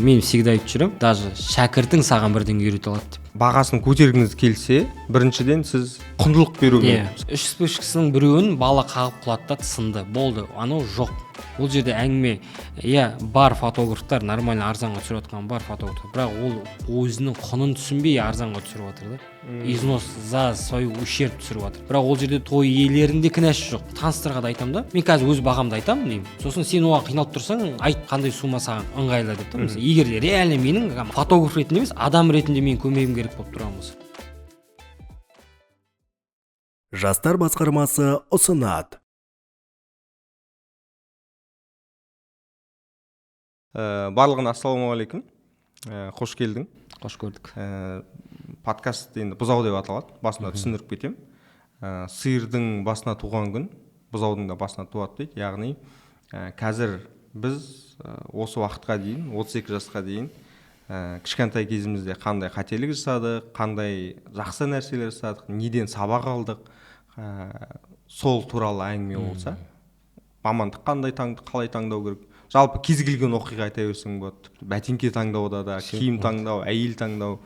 Мен всегда айтып жүремін, даже шәкіртің саған бірдеңе үйрете алады деп. Бағасын көтергіңіз келсе, біріншіден, сіз құндылық беру Иә, керек. Үш вспышкасының біреуін бала қағып құлады да, сынды, болды, анау жоқ. Ол жерде әңгіме, иә, бар фотографтар, нормально арзанға түсіріп жатқан бар фотографтар, бірақ ол өзінің құнын түсінбей арзанға түсіріп жатыр да, износ за свою ущерб түсіріп жатыр. Бірақ ол жерде той иелерінің де кінәсі жоқ. Таныстарға да айтамын да, мен қазір өз бағамды айтамын деймін, сосын сен оған қиналып тұрсаң, айт, қандай сумма саған ыңғайлы деп та. Мысалы, егер де реально менің фотограф ретінде емес, адам ретінде менің көмегім керек болып тұрған болса. Жастар басқармасы ұсынады. Барлығына ассалаумағалейкум. Қош келдің. Қош көрдік. Подкаст енді «Бұзау» деп аталады, басында түсіндіріп кетемін. Сиырдың басына туған күн бұзаудың да басына туады дейді. Яғни қазір біз осы уақытқа дейін, 32 жасқа дейін, кішкентай кезімізде қандай қателік жасадық, қандай жақсы нәрселер жасадық, неден сабақ алдық, сол туралы әңгіме болса, мамандық қандай, қалай таңдау керек, жалпы кез келген оқиға айта берсең болады, тіпті бәтеңке таңдауда да, киім таңдау, әйел таңдау,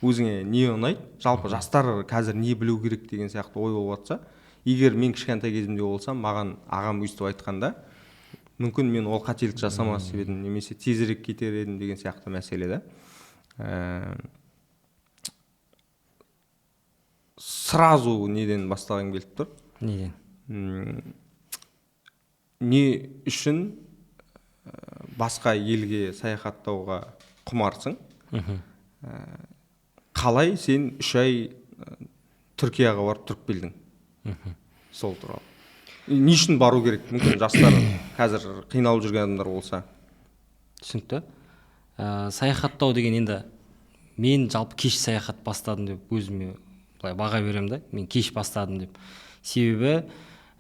өзіңе не ұнайды, жалпы жастар қазір не білу керек деген сияқты ой болып жатса, егер мен кішкентай кезімде болсам, маған ағам өйстіп айтқанда, мүмкін, мен ол қателік жасамас едім немесе тезірек кетер едім деген сияқты мәселе да. Сразу неден бастағым келіп тұр? Неден? Не үшін басқа елге саяхаттауға құмарсың? Қалай сен 3 ай Түркияға барып тұрып келдің? Сол туралы. Не үшін бару керек? Мүмкін, жастар, қазір қиналып жүрген адамдар болса. Түсінікті. Саяхаттау деген енді мен жалпы кеш саяхат бастадым деп өзіме былай баға беремін да, мен кеш бастадым деп. Себебі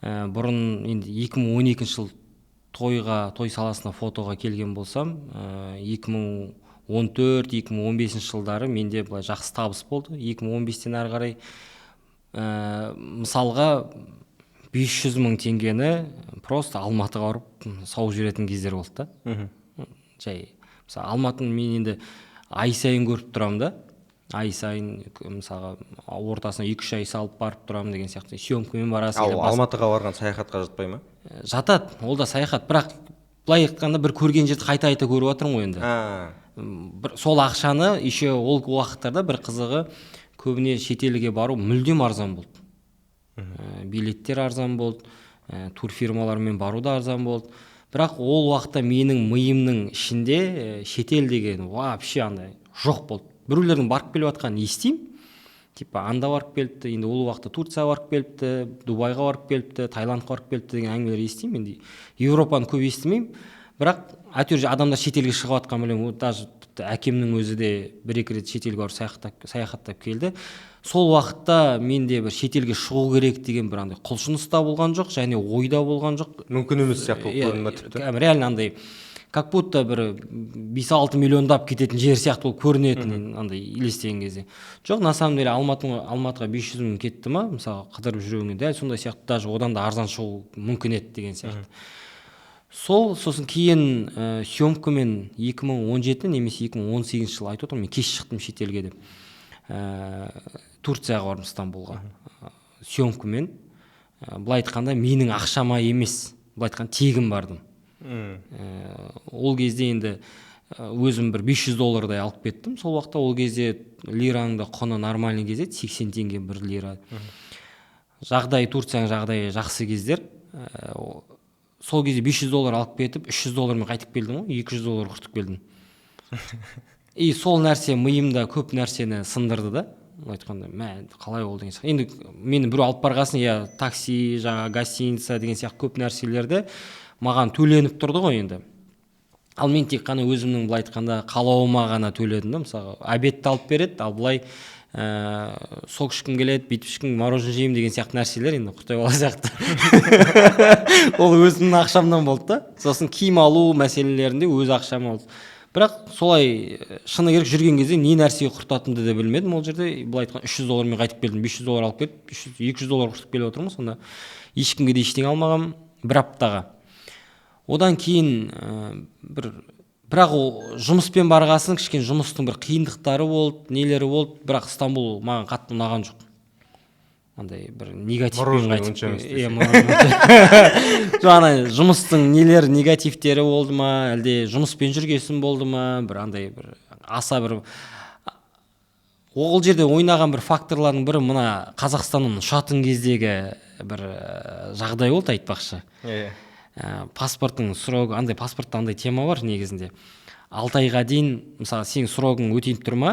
бұрын енді 2012 жыл тойға, той саласына, фотоға келген болсам, 2014-2015 жылдары менде былай жақсы табыс болды. 2015-тен ары қарай, мысалға, 500 мың теңгені просто Алматыға барып сауып жіберетін кездер болды да. Жай, мысалы, Алматыны мен енді ай сайын көріп тұрамын да, ай сайын, мысалға, ортасына 2-3 ай салып барып тұрамын деген сияқты, съемкамен барасың Ал или Алматыға барған саяхатқа жатпай ма? Жатады, ол да саяхат, бірақ былай айтқанда, бір көрген жерді қайта қайта көріп жатырмын ғой енді. Бір сол ақшаны еще ол уақыттарда бір қызығы, көбіне шетелге бару мүлдем арзан болды. Билеттер арзан болды, турфирмалармен бару да арзан болды. Бірақ ол уақытта менің миымның ішінде шетел деген вообще андай жоқ болды. Біреулердің барып келіп жатқанын естимін, типа анда барып келіпті, енді ол уақытта Турцияға барып келіпті, Дубайға барып келіпті, Таиландқа барып келіпті деген әңгімелер естимін. Енді Европаны көп естімеймін, бірақ әйтеуір адамдар шетелге шығып жатқанын білемін. Вот даже тіпті әкемнің өзі де бір екі рет шетелге барып саяхаттап келді. Сол уақытта менде бір шетелге шығу керек деген бір андай құлшыныс та болған жоқ және ой да болған жоқ. Мүмкін емес сияқты болып Иә, көрінді ма тіпті? Кәдімгі реально андай как будто бір 5-6 миллиондап кететін жер сияқты болып көрінетін андай елестеген кезде. Жоқ, на самом деле Алматыға 500 мың кетті ма, мысалы, қыдырып жүруіңе дәл сондай сияқты, даже одан да арзан шығу мүмкін еді деген сияқты. Сол сосын кейін съемкамен 2017 немесе 2018 жылы, айтып отырмын, мен кеш шықтым шетелге деп, Турцияға бардым, Стамбулға. Съемкамен, былай айтқанда, менің ақшама емес, былай айтқанда, тегін бардым. Ол кезде енді өзім бір 500 доллардай алып кеттім сол уақытта. Ол кезде лираның да құны нормальный кез еді, 80 теңге бір лира. Жағдай, Турцияның жағдайы жақсы кездер. Сол кезде 500 доллар алып кетіп, 300 доллармен қайтып келдім ғой, 200 доллар құртып келдім. И сол нәрсе миымда көп нәрсені сындырды да. Былай айтқанда, мә, қалай ол деген сияқты. Енді мені біреу алып барғасын, иә, такси, жаңағы гостиница деген сияқты көп нәрселерді маған төленіп тұрды ғой енді. Ал мен тек қана өзімнің, былай айтқанда, қалауыма ғана төледім да. Мысалға, обедті алып береді, ал былай сок ішкім келеді, бүйтіп ішкім, мороженое жеймін деген сияқты нәрселер, енді құртай бала сияқты, ол өзімнің ақшамнан болды да. Сосын киім алу мәселелерінде өз ақшам алды. Бірақ солай, шыны керек, жүрген кезде не нәрсеге құртатынымды да білмедім ол жерде. Былай айтқанда, 300 доллармен қайтып келдім. 500 доллар алып келіп, 300, 200 доллар құртып келіп отырмын. Сонда ешкімге де ештеңе алмағанмын бір аптаға. Одан кейін бір Бірақ ол жұмыспен барғасын кішкене жұмыстың бір қиындықтары болды, нелері болды, бірақ Стамбул маған қатты ұнаған жоқ. Андай бір негативпен қайтып, иә, жоқ, ана жұмыстың нелері, негативтері болды ма, әлде жұмыспен жүргесін болды ма, бір андай бір аса бір ол жерде ойнаған бір факторлардың бірі мына Қазақстаннан ұшатын кездегі бір жағдай болды айтпақшы. Иә. Паспорттың срогы, андай паспортта андай тема бар негізінде. 6 айға дейін, мысалы, сенің срогың өтейін тұр ма,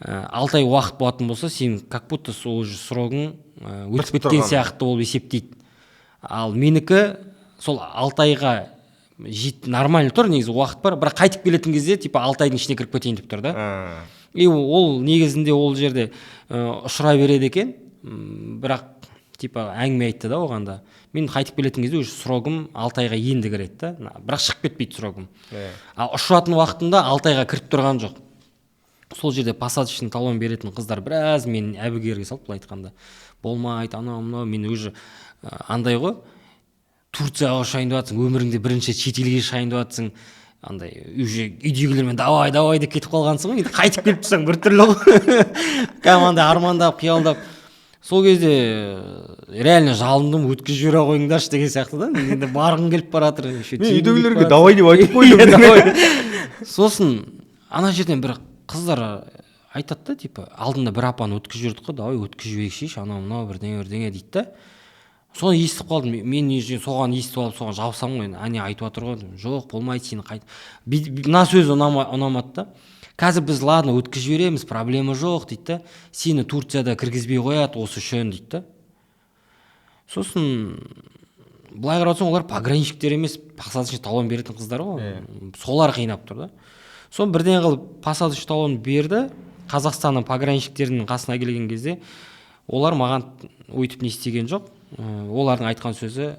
6 ай уақыт болатын болса, сен как будто сол уже срогың өтіп кеткен сияқты болып есептейді. Ал менікі сол 6 айға нормально тұр, негізі уақыт бар, бірақ қайтып келетін кезде типа 6 айдың ішіне кіріп кетейін деп тұр да. И ол негізінде ол жерде ұшыра береді екен, бірақ типа әңгіме айтты да оған да. Мен қайтып келетін кезде уже срогым 6 айға енді кіреді да, бірақ шығып кетпейді срогым. Ал ұшыратын уақытымда 6 айға кіріп тұрған жоқ. Сол жерде посадочный талон беретін қыздар біраз мен әбігерге салды, былай айтқанда. Болмайды, анау мынау, мен уже андай ғой, Турцияға ұшайын деп жатсың, өміріңде бірінші рет шетелге шығайын деп жатсың, андай уже үйдегілермен давай давай деп кетіп қалғансың ғой, енді қайтып келіп тұрсаң біртүрлі ғой. Кәдімгі андай армандап, қиялдап. Сол кезде реально жалындым, өткізіп жібере қойыңдаршы деген сияқты да. Енді барғым келіп баратыр. Мен үйдегілерге давай деп айтып қойдым. Сосын ана жерден бір қыздар айтады да, типа алдында бір апаны өткізіп жібердік қой, давай өткізіп жіберейікші, анау мынау бірдеңе бірдеңе дейді да. Соны естіп қалдым, мен соған естіп алып соған жабысамын ғой, енді әне айтып жатыр ғой, жоқ болмайды, сені қайт. Мына сөз ұнамады да. Қазір біз ладно өткізіп жібереміз, проблема жоқ дейді да, сені Турцияда кіргізбей қояды осы үшін дейді да. Сосын былай қарап отырсаң, олар пограничниктер емес, посадочный талон беретін қыздар ғой, солар қинап тұр да. Соны бірдеңе қылып посадочный талон берді. Қазақстанның пограничниктерінің қасына келген кезде олар маған өйтіп не істеген жоқ. Олардың айтқан сөзі,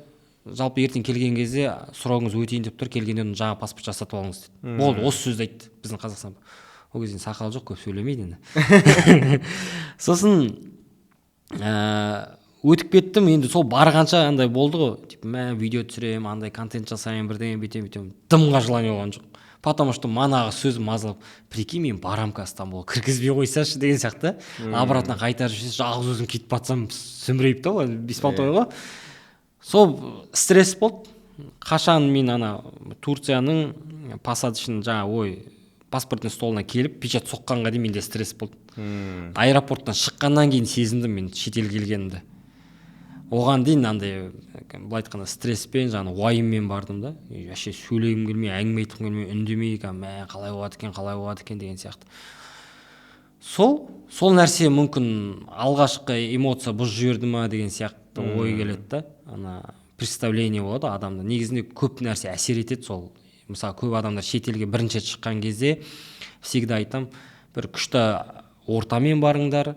жалпы ертең келген кезде срогыңыз өтейін деп тұр, келгеннен жаңа паспорт жасатып алыңыз деді. Болды, осы сөзді айтты біздің Қазақстан. Ол кезде сақал жоқ, көп сөйлемейді енді. Сосын өтіп кеттім, енді сол барғанша андай болды ғой, типа мә видео түсіремін, андай контент жасаймын, бірдеңе бүйтемін бүйтемін, дымға желание болған жоқ. Потому что манағы сөзім мазалап, прикинь, мен барам қазір Стамбулға, кіргізбей қойсашы деген сияқты, обратно қайтарып жіберсе, жалғыз өзім кетіп батсам сүмірейіп та ғой, беспонтовый ғой. Сол стресс болды. Қашан мен ана Турцияның посадочный жаңа ой паспортный столына келіп печать соққанға дейін менде стресс болды. Аэропорттан шыққаннан кейін сезіндім мен шетелге келгенімді. Оған дейін андай былай айтқанда стресспен, жаңағы уайыммен бардым да. Вообще сөйлегім келмей, әңгіме айтқым келмей, үндемей, мә қалай болады екен, қалай болады екен деген сияқты. Сол нәрсе мүмкін алғашқы эмоция бұзып жіберді ма деген сияқты ой келеді да. Ана представление болады адамда. Негізінде көп нәрсе әсер етеді сол. Мысалы, көп адамдар шетелге бірінші рет шыққан кезде всегда айтам, бір күшті ортамен барыңдар,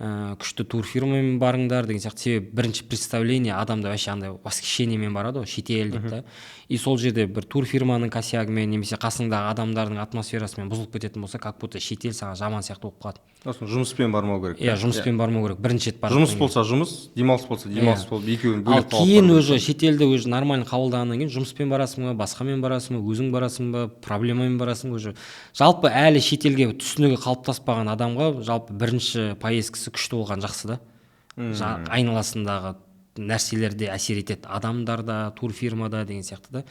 күшті турфирмамен барыңдар деген сияқты. Себебі бірінші представление адамда вообще андай восхищениемен барады ғой, шетел деп та. И сол жерде бір турфирманың косягымен немесе қасыңдағы адамдардың атмосферасымен бұзылып кететін болса, как будто шетел саған жаман сияқты болып қалады. Сосын жұмыспен бармау керек. Иә, жұмыспен бармау керек. Бірінші рет барып. Жұмыс болса жұмыс, демалыс болса демалыс болып, екеуін бөлек. Ал кейін уже шетелді уже нормально қабылдағаннан кейін жұмыспен барасың ба, басқамен барасың ба, өзің барасың ба, проблемамен барасың ба, уже жалпы әлі шетелге түсінігі қалыптаспаған адамға жалпы бірінші поездкасы күшті болған жақсы да. Айналасындағы нәрселер де әсер етеді, адамдар да, турфирмада деген сияқты да.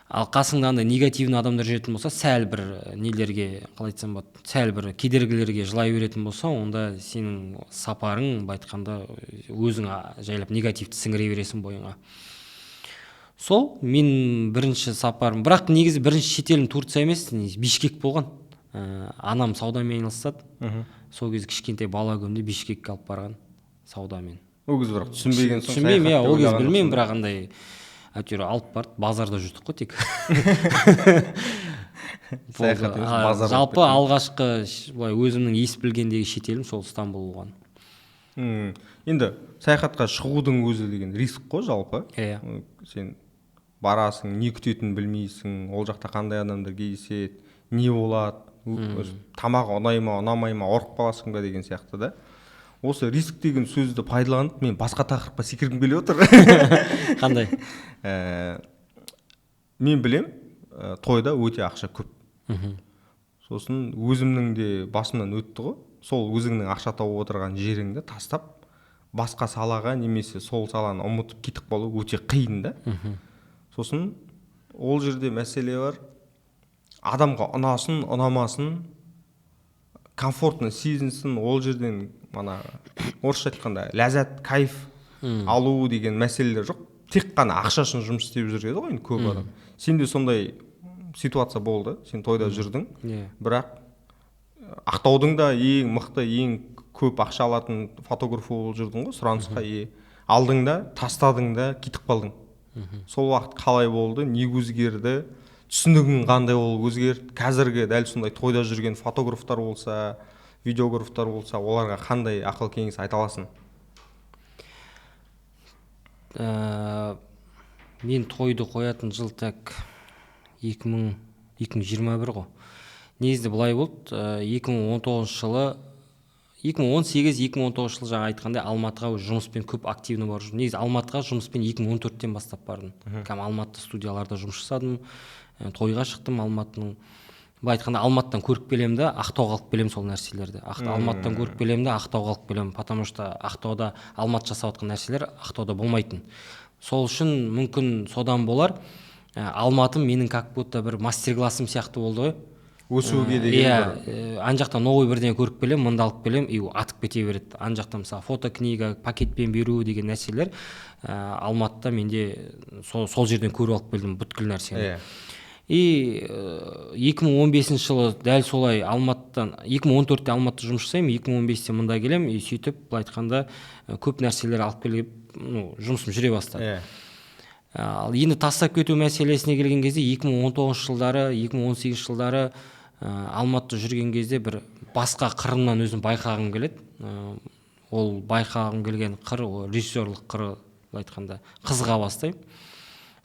Ал қасыңда андай негативный адамдар жүретін болса, сәл бір нелерге, қалай айтсам болады, сәл бір кедергілерге жылай беретін болса, онда сенің сапарың, былай айтқанда, өзің жайлап негативті сіңіре бересің бойыңа. Сол мен бірінші сапарым, бірақ негізі бірінші шетелім Турция емес, Бишкек болған. Анам саудамен айналысады. Сол кезде кішкентай бала күнімде Бишкекке алып барған саудамен. Ол кез бірақ түсінбеген соң түсінбеймін, иә, ол кез білмеймін, бірақ андай әйтеуір алып барды, базарда жүрдік қой тек. Саяхат емес, базар. Жалпы алғашқы былай өзімнің ес білгендегі шетелім сол Стамбул болған. Енді саяхатқа шығудың өзі деген риск қой жалпы. Иә. Сен барасың, не күтетінін білмейсің, ол жақта қандай адамдар кездеседі, не болады, тамақ ұнай ма, ұнамай ма, ауырып қаласың ба деген сияқты да. Осы риск деген сөзді пайдаланып, мен басқа тақырыпқа секіргім келіп отыр. Қандай? Мен білем, Тойда өте ақша көп. Сосын өзімнің де басымнан өтті ғой, сол өзіңнің ақша тауып отырған жеріңді тастап басқа салаға немесе сол саланы ұмытып кетіп қалу өте қиын да. Сосын ол жерде мәселе бар: адамға ұнасын, ұнамасын, комфортно сезінсін, ол жерден мана орысша айтқанда ләззат, кайф алу деген мәселелер жоқ, тек қана ақша үшін жұмыс істеп жүреді ғой енді көп адам. Сенде сондай ситуация болды, сен тойда жүрдің, бірақ Ақтаудың да ең мықты, ең көп ақша алатын фотографы болып жүрдің ғой, сұранысқа ие. Алдың да, тастадың да, кетіп қалдың. Сол уақыт қалай болды, не өзгерді, түсінігің қандай болып өзгерді? Қазіргі дәл сондай тойда жүрген фотографтар болса, видеографтар болса, оларға қандай ақыл кеңес айта аласың? Мен тойды қоятын жыл, так, 2021 ғой. Негізінде былай болды: 2019 жылы, 2018-2019 жылы, жаңа айтқандай, Алматыға уже жұмыспен көп активно барып жүрдім. Негізі Алматыға жұмыспен 2014-тен бастап бардым. Кәдімгі Алматы студияларда жұмыс жасадым, тойға шықтым Алматының. Былай айтқанда, Алматыдан көріп келемін да, Ақтауға алып келемін сол нәрселерді. Алматыдан көріп келемін да, Ақтауға алып келемін, потому что Ақтауда Алматы жасап жатқан нәрселер Ақтауда болмайтын. Сол үшін, мүмкін, содан болар, Алматы менің как будто бір мастер классым сияқты болды ғой. Өсуге деген. Иә, ана жақтан новый бірдеңе көріп келемін, мында алып келемін, и атып кете береді. Ана жақта, мысалы, фотокнига, пакетпен беру деген нәрселер, Алматыда менде сол жерден көріп алып келдім бүткіл нәрсені. И 2015 жылы дәл солай Алматыдан, 2014-те Алматыда жұмыс жасаймын, 2015-те мында келемін. И сөйтіп, былай айтқанда, көп нәрселер алып келіп, ну, жұмысым жүре бастады. Ал енді тастап кету мәселесіне келген кезде, 2019 жылдары, 2018 жылдары Алматыда жүрген кезде бір басқа қырымнан өзім байқағым келеді. Ол байқағым келген қыр, ол режиссерлық қыры, былай айтқанда, қызыға бастаймын.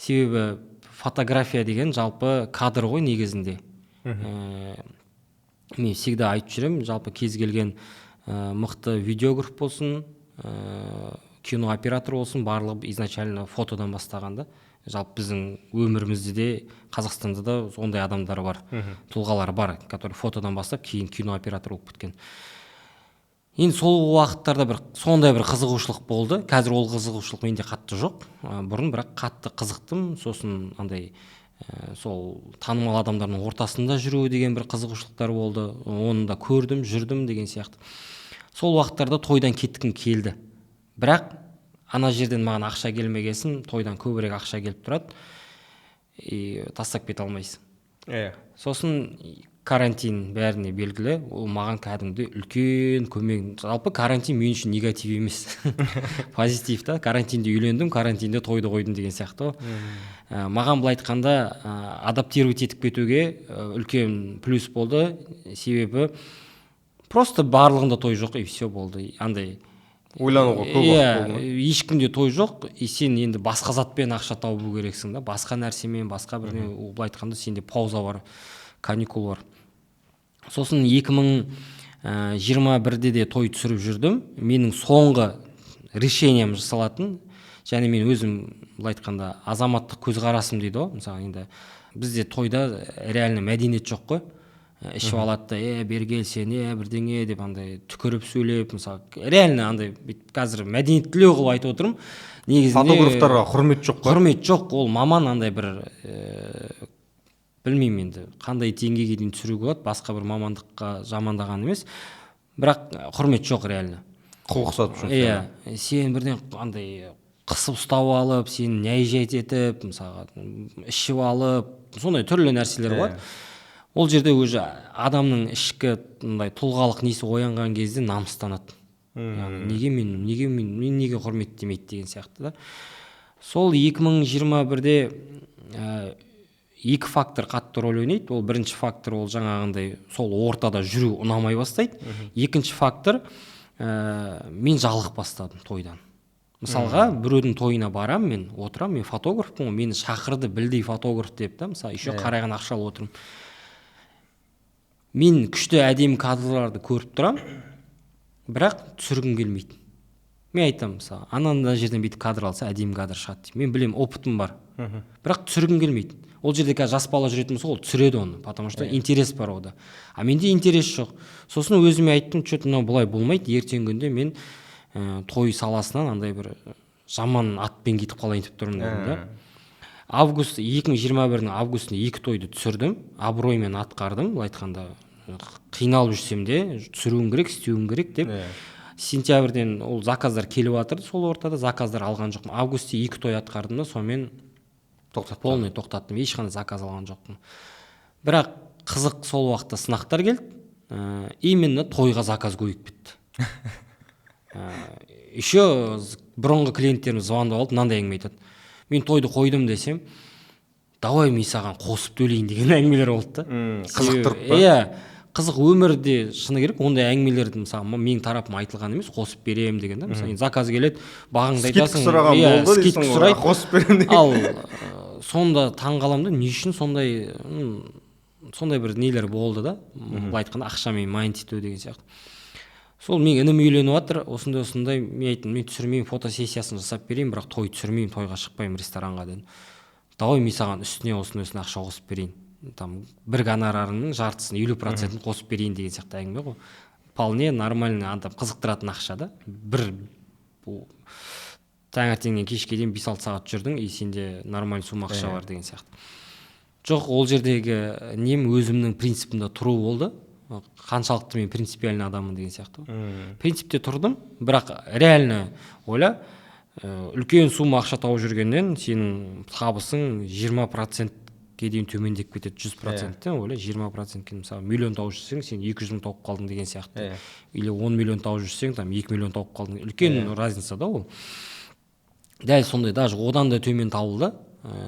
Себебі фотография деген жалпы кадр ғой негізінде. Мен всегда айтып жүремін, жалпы кез келген мықты видеограф болсын, кинооператор болсын, барлығы изначально фотодан бастаған да. Жалпы біздің өмірімізде де, Қазақстанда да ондай адамдар бар, тұлғалар бар, который фотодан бастап, кейін кинооператор болып кеткен. Енді сол уақыттарда бір сондай бір қызығушылық болды. Қазір ол қызығушылық менде қатты жоқ. Бұрын бірақ қатты қызықтым. Сосын андай сол танымал адамдардың ортасында жүру деген бір қызығушылықтар болды, оны да көрдім, жүрдім деген сияқты. Сол уақыттарда тойдан кеткім келді, бірақ ана жерден маған ақша келмегесін, тойдан көбірек ақша келіп тұрады и тастап кете алмайсың. Сосын карантин, бәріне белгілі, ол маған кәдімгідей үлкен көмек. Жалпы карантин мен үшін негатив емес, позитив та. Карантинде үйлендім, карантинде тойды қойдым деген сияқты ғой. Маған, былай айтқанда, адаптировать етіп кетуге үлкен плюс болды. Себебі просто барлығында той жоқ, и все болды андай. Ойлануға көп уақыт болды ма? Ешкімде той жоқ, и сен енді басқа затпен ақша табу керексің да, басқа нәрсемен, басқа бірдеңе. Ол, былай айтқанда, сенде пауза бар, каникул бар. Сосын 2021-де де той түсіріп жүрдім. Менің соңғы решением жасалатын және мен өзім, былай айтқанда, азаматтық көзқарасым дейді ғой. Мысалы, енді бізде тойда реально мәдениет жоқ қой. Ішіп алады да, е, бері кел сен, е, бірдеңе деп, андай түкіріп сөйлеп, мысалы, реально андай бүйтіп, қазір мәдениеттілеу қылып айтып отырмын негізінде. Фотографтарға құрмет жоқ па? Құрмет жоқ. Ол маман андай бір, білмеймін енді, қандай деңгейге дейін түсіруге болады, басқа бір мамандыққа жамандаған емес, бірақ құрмет жоқ реально. Құлық сатып жұмыс. Иә, сен бірден андай қысып ұстап алып, сені наезжать етіп, мысалға, ішіп алып, сондай түрлі нәрселер болады. Ол жерде уже адамның ішкі мындай тұлғалық несі оянған кезде намыстанады. Яғни, неге мен неге құрметтемейді деген сияқты да. Сол 2021-де екі фактор қатты рөл ойнайды. Ол бірінші фактор, ол жаңағындай сол ортада жүру ұнамай бастайды. Екінші фактор, мен жалығып бастадым тойдан. Мысалға, біреудің тойына барам, мен отырамын, мен фотографпын ғой, мені шақырды білдей фотограф деп та, мысалы, еще қарайған ақша алып отырмын. Мен күшті, әдемі кадрларды көріп тұрамын, бірақ түсіргім келмейді. Мен айтамын, мысалы, анандай жерден бүйтіп кадр алса, әдемі кадр шығады деймін. Мен білемін, опытым бар, бірақ түсіргім келмейді. Ол жерде қазір жас бала жүретін болса, ол түсіреді оны, потому что интерес бар ода. А менде интерес жоқ. Сосын өзіме айттым: че то мынау бұлай болмайды, ертеңгі күнде мен той саласынан андай бір жаман атпен кетіп қалайын деп тұрмын дедім да. Август, 2021-дің августында екі тойды түсірдім, абыроймен атқардым. Былай айтқанда, қиналып жүрсем де, түсіруім керек, істеуім керек деп. Сентябрьден ол заказдар келіп жатыр, сол ортада заказдар алған жоқпын. Августте екі той атқардым да, сонымен тоқтаттым. Полный тоқтаттым, ешқандай заказ алған жоқпын. Бірақ қызық, сол уақытта сынақтар келді, именно тойға заказ көбейіп кетті. Еще бұрынғы клиенттерім звондап алып, мынандай әңгіме айтады: «Мен тойды қойдым», — десем, «Давай, мен саған қосып төлейін» деген әңгімелер болды да. Қызықтырып па? Иә, қызық. Өмірде, шыны керек, ондай әңгімелерді, мысалы, менің тарапыма айтылған емес, қосып беремін деген да. Мысалы, енді заказ келеді, бағаңды скидка айтасың. Сұраған иә, болды скидка дейсің ғой, сұрайды. Қосып беремін деген. Ал сонда таң қаламын да, не үшін сондай, сондай бір нелер болды да, былай айтқанда, ақшамен майнд ету деген сияқты. Сол менің інім үйленіп жатыр, осындай осындай. Мен айттым: «Мен түсірмеймін, фотосессиясын жасап берейін, бірақ той түсірмеймін, тойға шықпаймын ресторанға», — дедім. «Давай, мен саған үстіне осындай осындай ақша қосып берейін, там бір гонорарыңның жартысын, 50%-ін қосып берейін» деген сияқты әңгіме ғой. Вполне нормальный, адам қызықтыратын ақша да. Бір бұл таңертеңнен кешке дейін 5-6 сағат жүрдің, и сенде нормальный сумма ақша бар деген сияқты. Жоқ, ол жердегі нем өзімнің принципімде тұру болды, қаншалықты мен принципиальный адаммын деген сияқты ғой. Принципте тұрдым, бірақ реально ойла, үлкен сумма ақша тауып жүргеннен сенің табысың 20%-ке дейін төмендеп кетеді. 100%-тен, ойла, 20%-ке. Мысалы, миллион тауып жүрсең, сен 200 мың тауып қалдың деген сияқты. Или 10 миллион тауып жүрсең, там 2 миллион тауып қалдың. Үлкен разница да ол. Дәл сондай, даже одан да төмен табылды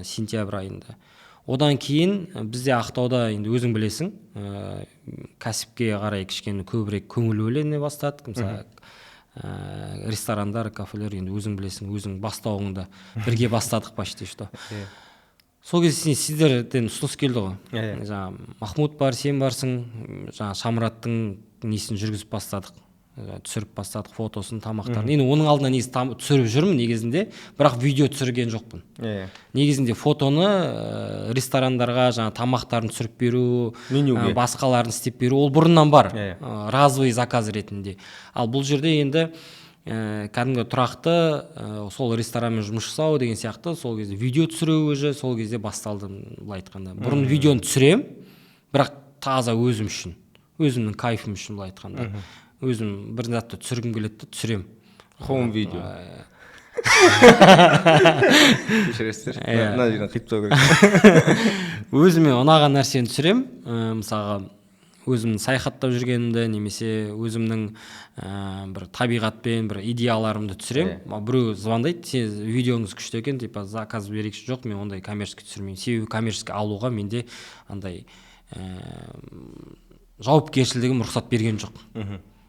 сентябрь айында. Одан кейін бізде Ақтауда, енді өзің білесің, кәсіпке қарай кішкене көбірек көңіл бөлене бастады. Мысалы, ресторандар, кафелер, енді өзің білесің, өзің бастауыңды бірге бастадық почти что. Сол кезде сіздерден ұсыныс келді ғой. Иә, иә. Жаңағы Махмуд бар, сен барсың, жаңағы Шамраттың несін жүргізіп бастадық, түсіріп бастадық фотосын, тамақтарын. Енді оның алдында негізі түсіріп жүрмін негізінде, бірақ видео түсірген жоқпын. Иә негізінде фотоны, ресторандарға жаңа тамақтарын түсіріп беру, менюге. Басқаларын істеп беру, ол бұрыннан бар. Иә. Разовый заказ ретінде. Ал бұл жерде енді кәдімгі тұрақты, сол ресторанмен жұмыс жасау деген сияқты. Сол кезде видео түсіру уже сол кезде басталды. Былай айтқанда, бұрын видеоны түсіремін, бірақ таза өзім үшін, өзімнің кайфым үшін. Былай айтқанда, өзім бір затты түсіргім келеді да, түсіремін. Хоум видео. Кешіресіздер, Иә. мына жерден қиып тастау керек. Өзіме ұнаған нәрсені түсіремін, мысалға, өзімнің саяхаттап жүргенімді немесе өзімнің бір табиғатпен бір идеяларымды түсіремін. Біреу звондайды: «Сен, видеоңыз күшті екен, типа заказ берейікші». «Жоқ, мен ондай коммерческий түсірмеймін», себебі коммерческий алуға менде андай жауапкершілігім рұқсат берген жоқ.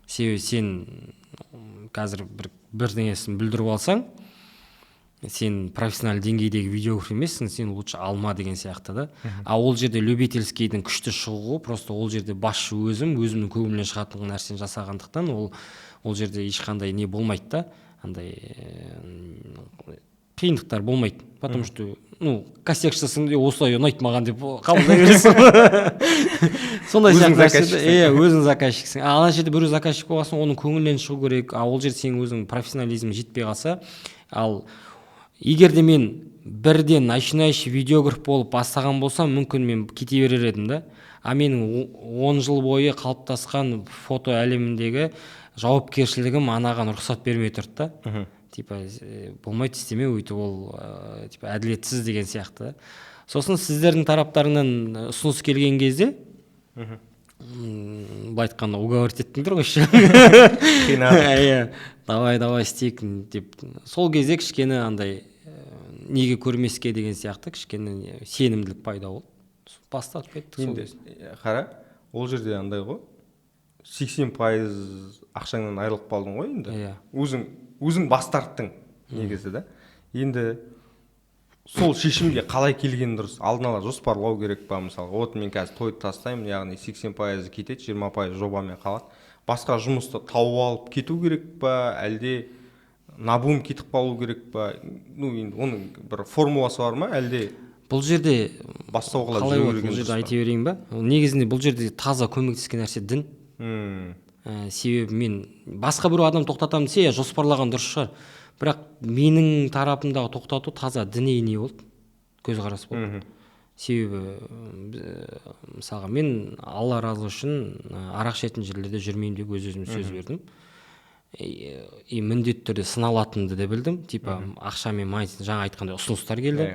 Себебі сен қазір бір бірдеңесін бүлдіріп алсаң, сен профессиональный деңгейдегі видеограф емессің, сен лучше алма деген сияқты да. А ол жерде любительскийдің күшті шығуы, просто ол жерде басшы өзім, өзімнің көңілімнен шығатын нәрсені жасағандықтан, ол жерде ешқандай не болмайды да, андай қиындықтар болмайды, потому что, ну, косяк жасасаң де, осылай ұнайды маған деп қабылдай бересің, сондай Өзің сияқты нәрсе да. заказчиксің. Иә, өзің заказчиксің. А ана жерде біреу заказчик болған соң, оның көңілінен шығу керек. А ол жерде сенің өзің профессионализм жетпей қалса. Ал егер де мен бірден начинающий видеограф болып бастаған болсам, мүмкін, мен кете берер едім да. А менің 10 жыл бойы қалыптасқан фото әлеміндегі жауапкершілігім анаған рұқсат бермей тұрды да, типа болмайды, істеме өйтіп, ол типа әділетсіз деген сияқты да. Сосын сіздердің тараптарыңнан ұсыныс келген кезде, былай айтқанда, уговорить еттіңдер ғой еще. Қинадық. Иә, «Давай, давай, істейік» деп. Сол кезде кішкене андай, неге көрмеске деген сияқты, кішкене сенімділік пайда болды, бастап кеттік сол Енді кезде. Қара, ол жерде андай ғой, 80% ақшаңнан айырылып қалдың ғой енді. Иә. Өзің бас тарттың негізі да. Енді сол шешімге қалай келген дұрыс? Алдын ала жоспарлау керек па? Мысалға, вот мен қазір тойды тастаймын, яғни 80%-ы кетеді, 20% жобамен қалады, басқа жұмысты тауып алып кету керек па, әлде наобум кетіп қалу керек па? Ну енді оның бір формуласы бар ма, әлде Бұл жерде бас сауғалап қалай жүре болады, берген бұл жерде дұрыс па? Айта берейін ба? Негізінде бұл жерде таза көмектескен нәрсе дін. Себебі мен басқа біреу адам тоқтатамын десе, иә, жоспарлаған дұрыс шығар, бірақ менің тарапымдағы тоқтату таза діни не болды, көзқарас болды. Себебі мысалға, мен Алла разылығы үшін арақ ішетін жерлерде жүрмеймін деп өз өзіме сөз бердім. И міндетті түрде сыналатынымды да білдім. Типа ақшамен жаңа айтқандай ұсыныстар келді.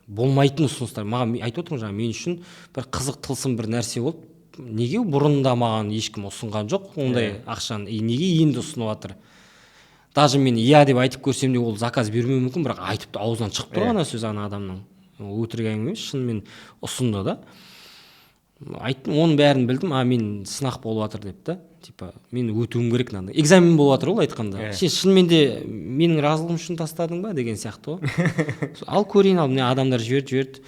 Болмайтын ұсыныстар маған, айтып отырмын, жаңа мен үшін бір қызық, тылсым бір нәрсе болды. Неге бұрында маған ешкім ұсынған жоқ ондай ақшаны и неге енді ұсынып жатыр? Даже мен иә деп айтып көрсем де, ол заказ бермеуі мүмкін, бірақ айтып, аузынан шығып тұр ана сөз ана адамның. Ол өтірік әңгіме емес, шынымен ұсынды да. Айттым, оның бәрін білдім, а мен сынақ болып жатыр деп та, типа мен өтуім керек, мынандай экзамен болып жатыр ол айтқанда. Сен шынымен де менің разылығым үшін тастадың ба деген сияқты ғой. Ал көрейін, ал міне, адамдар жіберді, жіберді,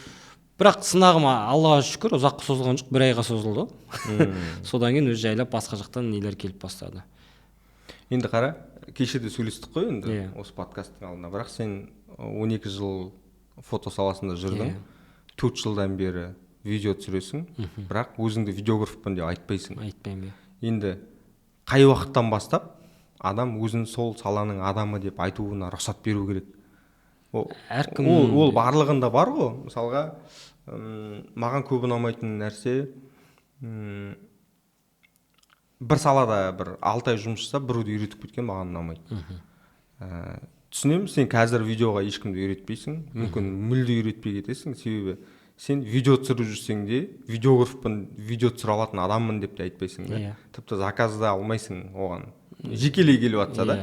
бірақ сынағым, Аллаға шүкір, ұзаққа созылған жоқ, бір айға созылды ғой. Содан кейін өзі жайлап басқа жақтан нелер келіп бастады. Енді қара, кеше де сөйлестік қой енді Иә. осы подкасттың алдында, бірақ сен 12 жыл фото саласында жүрдің, 4 жылдан бері видео түсіресің, бірақ өзіңді видеографпын деп айтпайсың. Айтпаймын, иә. Енді қай уақыттан бастап адам өзін сол саланың адамы деп айтуына рұқсат беру керек? Әркім Ол барлығында бар ғой. Мысалға, маған көп ұнамайтын нәрсе, бір салада бір 6 ай жұмыс жасап, біреуді үйретіп кеткен маған ұнамайды. Түсінемін, сен қазір видеоға ешкімді үйретпейсің, мүмкін, мүлде үйретпей кетесің, себебі сен видео түсіріп жүрсең де, видеографпын, видео түсіре алатын адаммын деп те айтпайсың да. Тіпті заказ да алмайсың оған, жекелей келіп жатса да.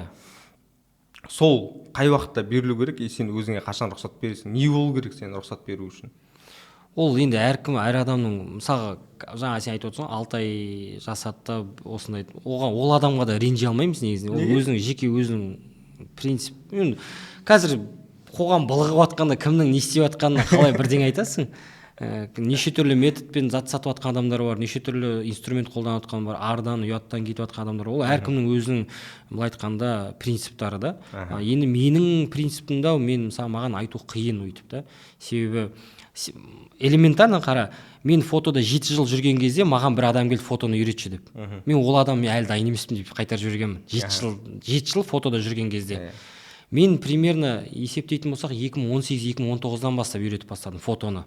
Сол қай уақытта берілу керек и сен өзіңе қашан рұқсат бересің, не болу керек сен рұқсат беру үшін? Ол енді әркім, әр адамның, мысалға, жаңа сен айтып отырсың ғой, 6 ай жасады да осындай, оған, ол адамға да ренжи алмаймыз негізінде. Ол Неге? өзінің жеке, өзінің принцип. Енді қазір қоғам былығып жатқанда, кімнің не істеп жатқанына қалай бірдеңе айтасың? Неше түрлі методпен зат сатып жатқан адамдар бар, неше түрлі инструмент қолданып жатқан бар, ардан, ұяттан кетіп жатқан адамдар бар. Ол әркімнің өзінің, былай айтқанда, принциптары да. Енді менің принципімде, мен, мысалы, маған айту қиын өйтіп та, себебі элементарно қара, мен фотода 7 жыл жүрген кезде маған бір адам келді, фотоны үйретші деп. Мен ол адам, мен әлі дайын емеспін деп қайтарып жібергенмін. 7 жыл, 7 жыл фотода жүрген кезде. Мен примерно есептейтін болсақ, 2018-2019-дан бастап үйретіп бастадым фотоны.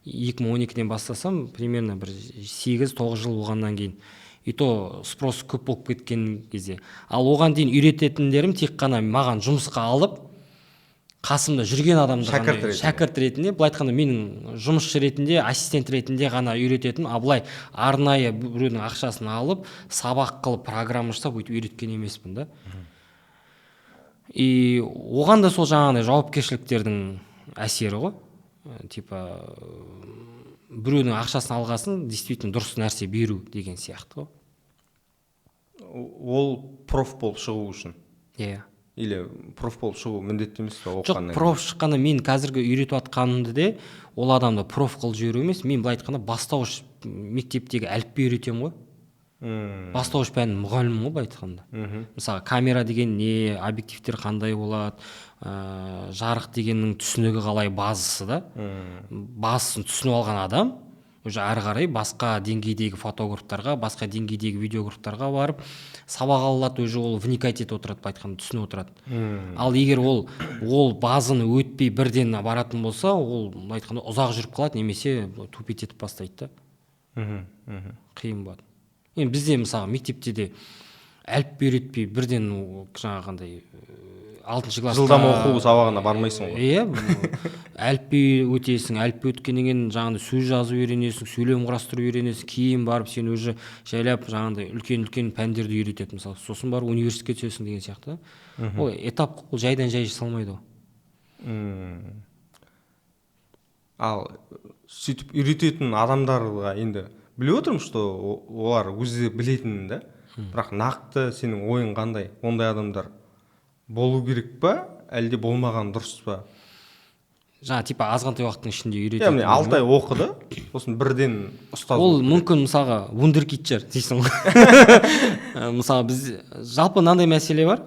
2012-ден бастасам, примерно бір 8-9 жыл болғаннан кейін, и то спрос көп болып кеткен кезде. Ал оған дейін үйрететіндерім тек қана маған жұмысқа алып, қасымда жүрген адамды ғана. Шәкірт ретінде. Шәкірт ретінде, былай айтқанда, менің жұмысшы ретінде, ассистент ретінде ғана үйрететін. А былай арнайы біреудің ақшасын алып, сабақ қылып, программа жасап, өйтіп үйреткен емеспін да. И оған да сол жаңағыдай жауапкершіліктердің әсері ғой. Типа біреудің ақшасын алғасын, действительно дұрыс нәрсе беру деген сияқты ғой. Ол проф болып шығу үшін Иә. или проф болып шығу міндетті емес па Жоқ. оқығаннан кейін? Проф шыққанда, мен қазіргі үйретіп жатқанымды де ол адамды проф қылып жіберу емес. Мен, былай айтқанда, бастауыш мектептегі әліпби үйретемін ғой. Бастауыш пәнінің мұғалімімін ғой, былай айтқанда. Мысалы, камера деген не, объективтер қандай болады, жарық дегеннің түсінігі қалай, базасы да. Базасын түсініп алған адам уже ары қарай басқа деңгейдегі фотографтарға, басқа деңгейдегі видеографтарға барып сабақ ала алады. Уже ол вникать етіп отырады, былай айтқанда, түсініп отырады. Ал егер ол базаны өтпей бірден баратын болса, ол, былай айтқанда, ұзақ жүріп қалады немесе тупить етіп бастайды да. мхм мхм Қиын болады. Енді бізде, мысалы, мектепте де әліпби үйретпей бірден жаңағындай алтыншы классқа Жылдам оқу сабағына бармайсың ғой. Иә, әліпби өтесің, әліпби өткеннен кейін жаңағыдай сөз жазу үйренесің, сөйлем құрастыру үйренесің. Кейін барып сен уже жайлап жаңағыдай үлкен үлкен пәндерді үйретеді, мысалы, сосын барып университетке түсесің деген сияқты. Ол этап, ол жайдан жай жасалмайды ғой. Ал сөйтіп үйрететін адамдарға енді біліп отырмын, что олар өзі білетінін да, бірақ нақты сенің ойың қандай? Ондай адамдар болу керек па, әлде болмаған дұрыс па? Жаңа типа азғантай уақыттың ішінде Иә, үйрететін. Міне, 6 ай оқыды, сосын бірден ұстаз Ол болып. мүмкін, мысалға, вундеркид шығар дейсің ғой. Мысалы, біз жалпы мынандай мәселе бар.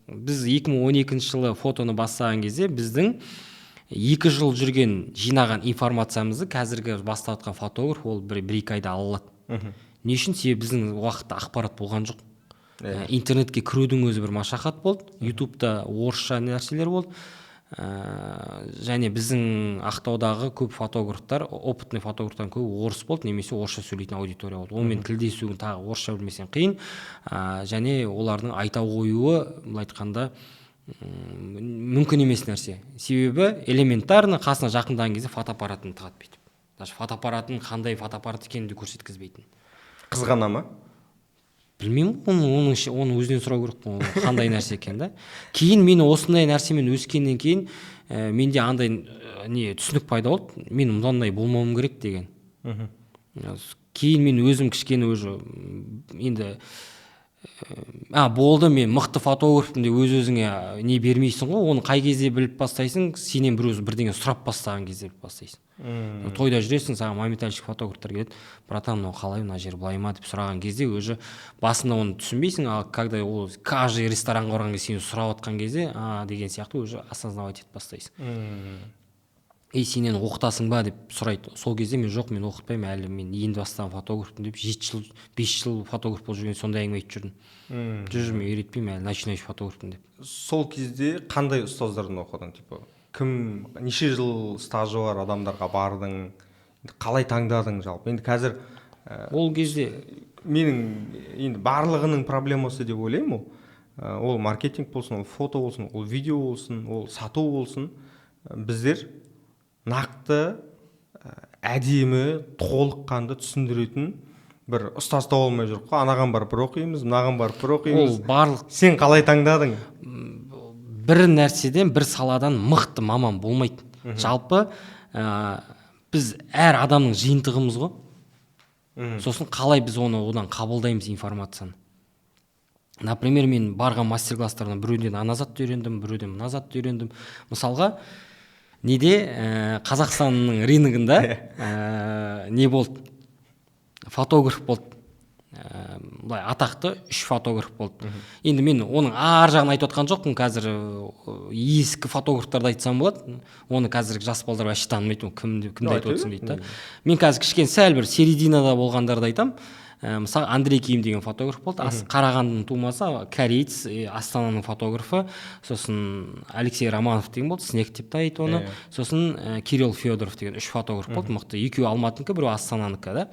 Біз 2012 жылы фотоны бастаған кезде біздің 2 жыл жүрген жинаған информациямызды қазіргі бастап жатқан фотограф ол бір-екі айда ала алады. Не үшін? Себебі біздің уақытта ақпарат болған жоқ. Интернетке кірудің өзі бір машақат болды. Ютубта орысша нәрселер болды. Және біздің Ақтаудағы көп фотографтар, опытный фотографтардың көбі орыс болды немесе орысша сөйлейтін аудитория болды. Онымен тілдесуің тағы орысша білмесең қиын. Және олардың айта қоюы, былай айтқанда, мүмкін емес нәрсе. Себебі элементарно қасына жақындаған кезде фотоаппаратын тығады бүйтіп. Даже фотоаппаратын қандай фотоаппарат екенін де көрсеткізбейтін. Қызғана ма? Білмеймін, оны өзінен сұрау керек қой, ол қандай нәрсе екен да. Кейін мен осындай нәрсемен өскеннен кейін менде андай не түсінік пайда болды, мен мынандай болмауым керек деген. Кейін мен өзім кішкене уже енді болды, мен мықты фотографпын деп өз-өзіңе не бермейсің ғой, оны қай кезде біліп бастайсың, сенен біреу бірдеңе сұрап бастаған кезде біліп бастайсың. Тойда жүресің, саған моментальщик фотографтар келеді, братан, мынау қалай, мына жер былай ма деп сұраған кезде уже басында оны түсінбейсің, ал когда ол каждый ресторанға барған кезде сені сұрап жатқан кезде, а деген сияқты уже осознавать етіп бастайсың. Ей, сенен оқытасың ба деп сұрайды. Сол кезде мен жоқ, мен оқытпаймын әлі, мен енді бастаған фотографпын деп 7 жыл, 5 жыл фотограф болып жүрген сондай әңгіме айтып жүрдім. Жоқ, мен үйретпеймін әлі, начинающий фотографпын деп. Сол кезде қандай ұстаздардан оқыдың? Типа кім, неше жыл стажы бар адамдарға бардың, қалай таңдадың жалпы? Енді қазір, ол кезде менің енді барлығының проблемасы деп ойлаймын ол. Ол маркетинг болсын, ол фото болсын, ол видео болсын, ол сату болсын. Біздер нақты, әдемі, толыққанды түсіндіретін бір ұстаз таба алмай жүрік қой. Анаған барып бір оқимыз, мынаған барып бір оқимыз. Ол барлық. Сен қалай таңдадың? Бір нәрседен, бір саладан мықты маман болмайды. Жалпы, біз әр адамның жиынтығымыз ғой. Сосын қалай біз оны одан қабылдаймыз информацияны. Например, мен барған мастер-класстардан біреуден ана затты үйрендім, біреуден мына затты үйрендім. Мысалға, неде, Қазақстанның рыногында, не болды? Фотограф болды. Былай атақты 3 фотограф болды. Енді мен оның ар жағын айтып отқан жоқпын, қазір ескі фотографтарды айтсам болады. Оны қазіргі жас балдар вообще танымайды, ол кімді айтып отырсың дейді да. Мен қазір кішкене сәл бір серединада болғандарды айтамын. Мысалы, Андрей Ким деген фотограф болды. Қарағандының тумасы, кореец, Астананың фотографы. Сосын Алексей Романов деген болды, Снег деп те айтты оны. Сосын Кирилл Федоров деген 3 фотограф болды, мықты. Екеуі Алматыныкі, біреуі Астананікі да.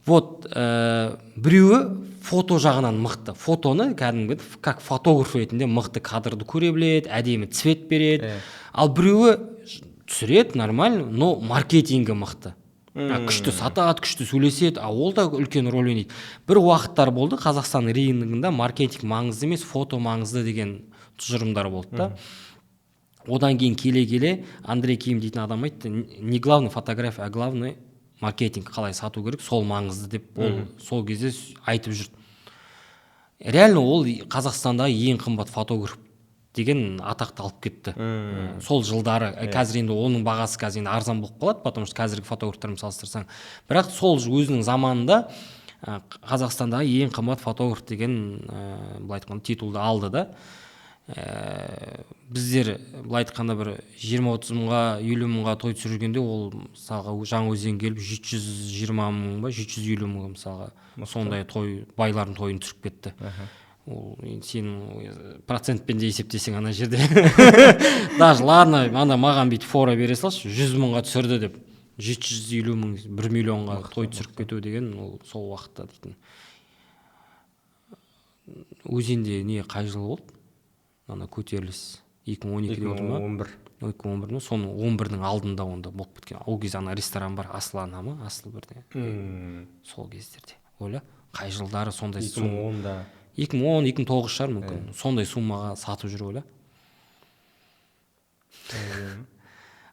Вот, біреуі фото жағынан мықты. Фотоны кәдімгі как фотограф ретінде мықты кадрды көре біледі, әдемі цвет береді. Ал біреуі түсіреді нормально, но маркетингі мықты. Күшті сатады, күшті сөйлеседі, а ол да үлкен рөл ойнайды. Бір уақыттар болды, Қазақстан рыногында маркетинг маңызды емес, фото маңызды деген тұжырымдар болды да. Одан кейін келе-келе Андрей Ким дейтін адам айтты, не главный фотография, а главный маркетинг, қалай сату керек, сол маңызды деп ол сол кезде айтып жүрді. Реально ол Қазақстандағы ең қымбат фотограф деген атақты алып кетті. Сол жылдары. Қазір енді оның бағасы қазір енді арзан болып қалады, потому что қазіргі фотографтармен салыстырсаң. Бірақ сол өзінің заманында, Қазақстандағы ең қымбат фотограф деген, былай айтқанда, титулды алды да. Біздер былай айтқанда бір жиырма-отыз мыңға, елу мыңға той түсіргенде, ол мысалға Жаңаөзен келіп 720 мың ба, 750 мыңға мысалға сондай той, байлардың тойын түсіріп кетті. Ол енді сен процентпен де есептесең ана жерде. Даже ладно, ана маған бүйтіп фора бере салшы, 100 мыңға түсірді деп, 750 мың, 1 миллионға той түсіріп кету деген ол сол уақытта дейтін. Өзенде не қай жыл болды? Ана көтеріліс екі мың он екіде болды ма? Екі мың он бір. Екі мың он бір ме? Соның он бірдің алдында онда болып кеткен. Ол кезде ана ресторан бар, Асыл ана ма? Асыл бірдеңе. Сол кездерде. Ойла, қай жылдары сондай Екі мың онда. Екі мың он, екі мың тоғыз шығар мүмкін. Сондай суммаға сатып жүр, ойла.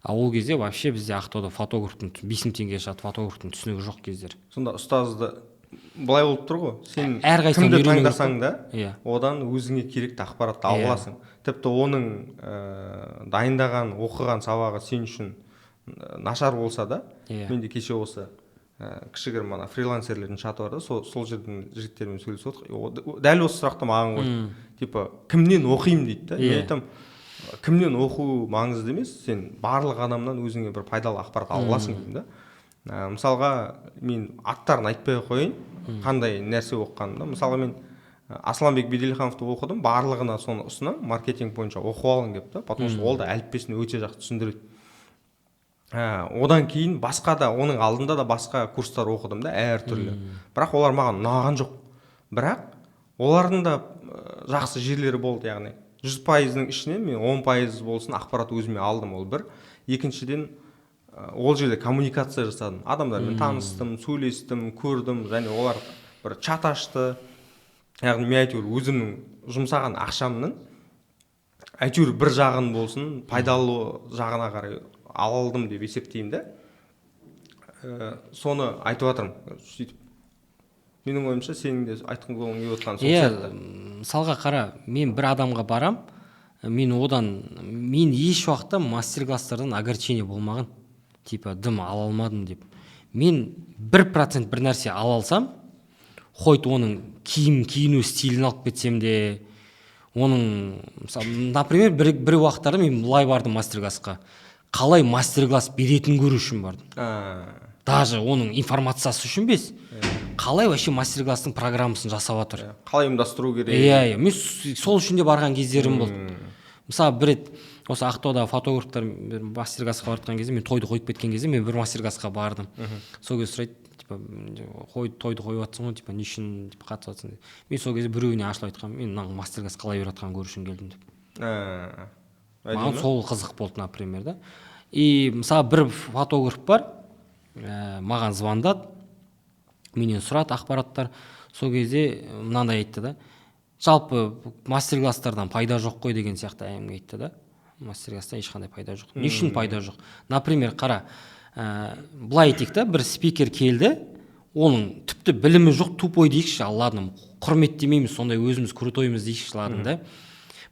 А ол кезде вообще бізде Ақтауда фотографтың бес мың теңгеге шығады, фотографтың түсінігі жоқ кездер. Сонда ұстазды былай болып тұр ғой, сен Әрқайсысынан кімді үйрену керек таңдасаң қой. да, одан өзіңе керекті ақпаратты ала аласың. Тіпті оның дайындаған, оқыған сабағы сен үшін нашар болса да, мен де кеше осы кішігірім ана фрилансерлердің чаты бар да, сол жердің жігіттерімен сөйлесіп отырдық. Дәл осы сұрақты маған қойды. Типа, кімнен оқимын дейді да. Мен айтамын, Кімнен оқу маңызды емес, сен барлық адамнан өзіңе бір пайдалы ақпарат ала аласың деймін да. Мысалға, мен аттарын айтпай ақ қояйын, қандай нәрсе оқығанымды. Мысалға, мен Асланбек Беделхановты оқыдым, барлығына соны ұсынамын, маркетинг бойынша оқып алың деп та, потому что ол да әліппесін өте жақсы түсіндіреді. Одан кейін басқа да, оның алдында да басқа курстар оқыдым да, әртүрлі, бірақ олар маған ұнаған жоқ. Бірақ олардың да жақсы жерлері болды, яғни 100%-ның ішінен мен 10% болсын ақпарат өзіме алдым, ол бір. Екіншіден, ол жерде коммуникация жасадым, адамдармен таныстым, сөйлестім, көрдім және олар бір чат ашты. Яғни мен әйтеуір өзімнің жұмсаған ақшамның әйтеуір бір жағын болсын пайдалы жағына қарай ала алдым деп есептеймін да. Соны айтып жатырмын сөйтіп. Менің ойымша, сенің де айтқың келіп отырған сол сияқты. Мысалға, қара, мен бір адамға барам, мен одан, мен еш уақытта мастер класстардан огорчение болмаған, типа дым ала алмадым деп. Мен 1% бір нәрсе ала алсам, хоть оның киім киіну стилін алып кетсем де, оның, мысалы, например, бір уақыттарда мен былай бардым мастер классқа, қалай мастер класс беретінін көру үшін бардым. Даже оның информациясы үшін емес, қалай вообще мастер класстың программасын жасап жатыр. Иә, қалай ұйымдастыру керек. Иә, мен сол үшін де барған кездерім болды. Мысалы, бір рет осы Ақтауда фотографтар бір мастер классқа барып жатқан кезде, мен тойды қойып кеткен кезде, мен бір мастер классқа бардым. Сол кезде сұрайды, типа, қой, тойды қойып жатрсың ғой, типа, не үшін, типа, қатысып жатрсың деп. Мен сол кезде біреуіне ашылып айтқанмын: мен мынаның мастер класс қалай беріп жатқанын көру үшін келдім деп. Маған Әдемі. сол қызық болды, например, да. И мысалы, бір фотограф бар, маған звондады, менен сұрады ақпараттар. Сол кезде мынандай айтты да: жалпы мастер класстардан пайда жоқ қой деген сияқты әңгіме айтты да. Мастер класстан ешқандай пайда жоқ. Не үшін пайда жоқ? Например, қара, былай айтайық та, бір спикер келді, оның тіпті білімі жоқ, тупой дейікші, ал ладно, құрметтемейміз, сондай өзіміз крутоймыз дейікші, ладно да.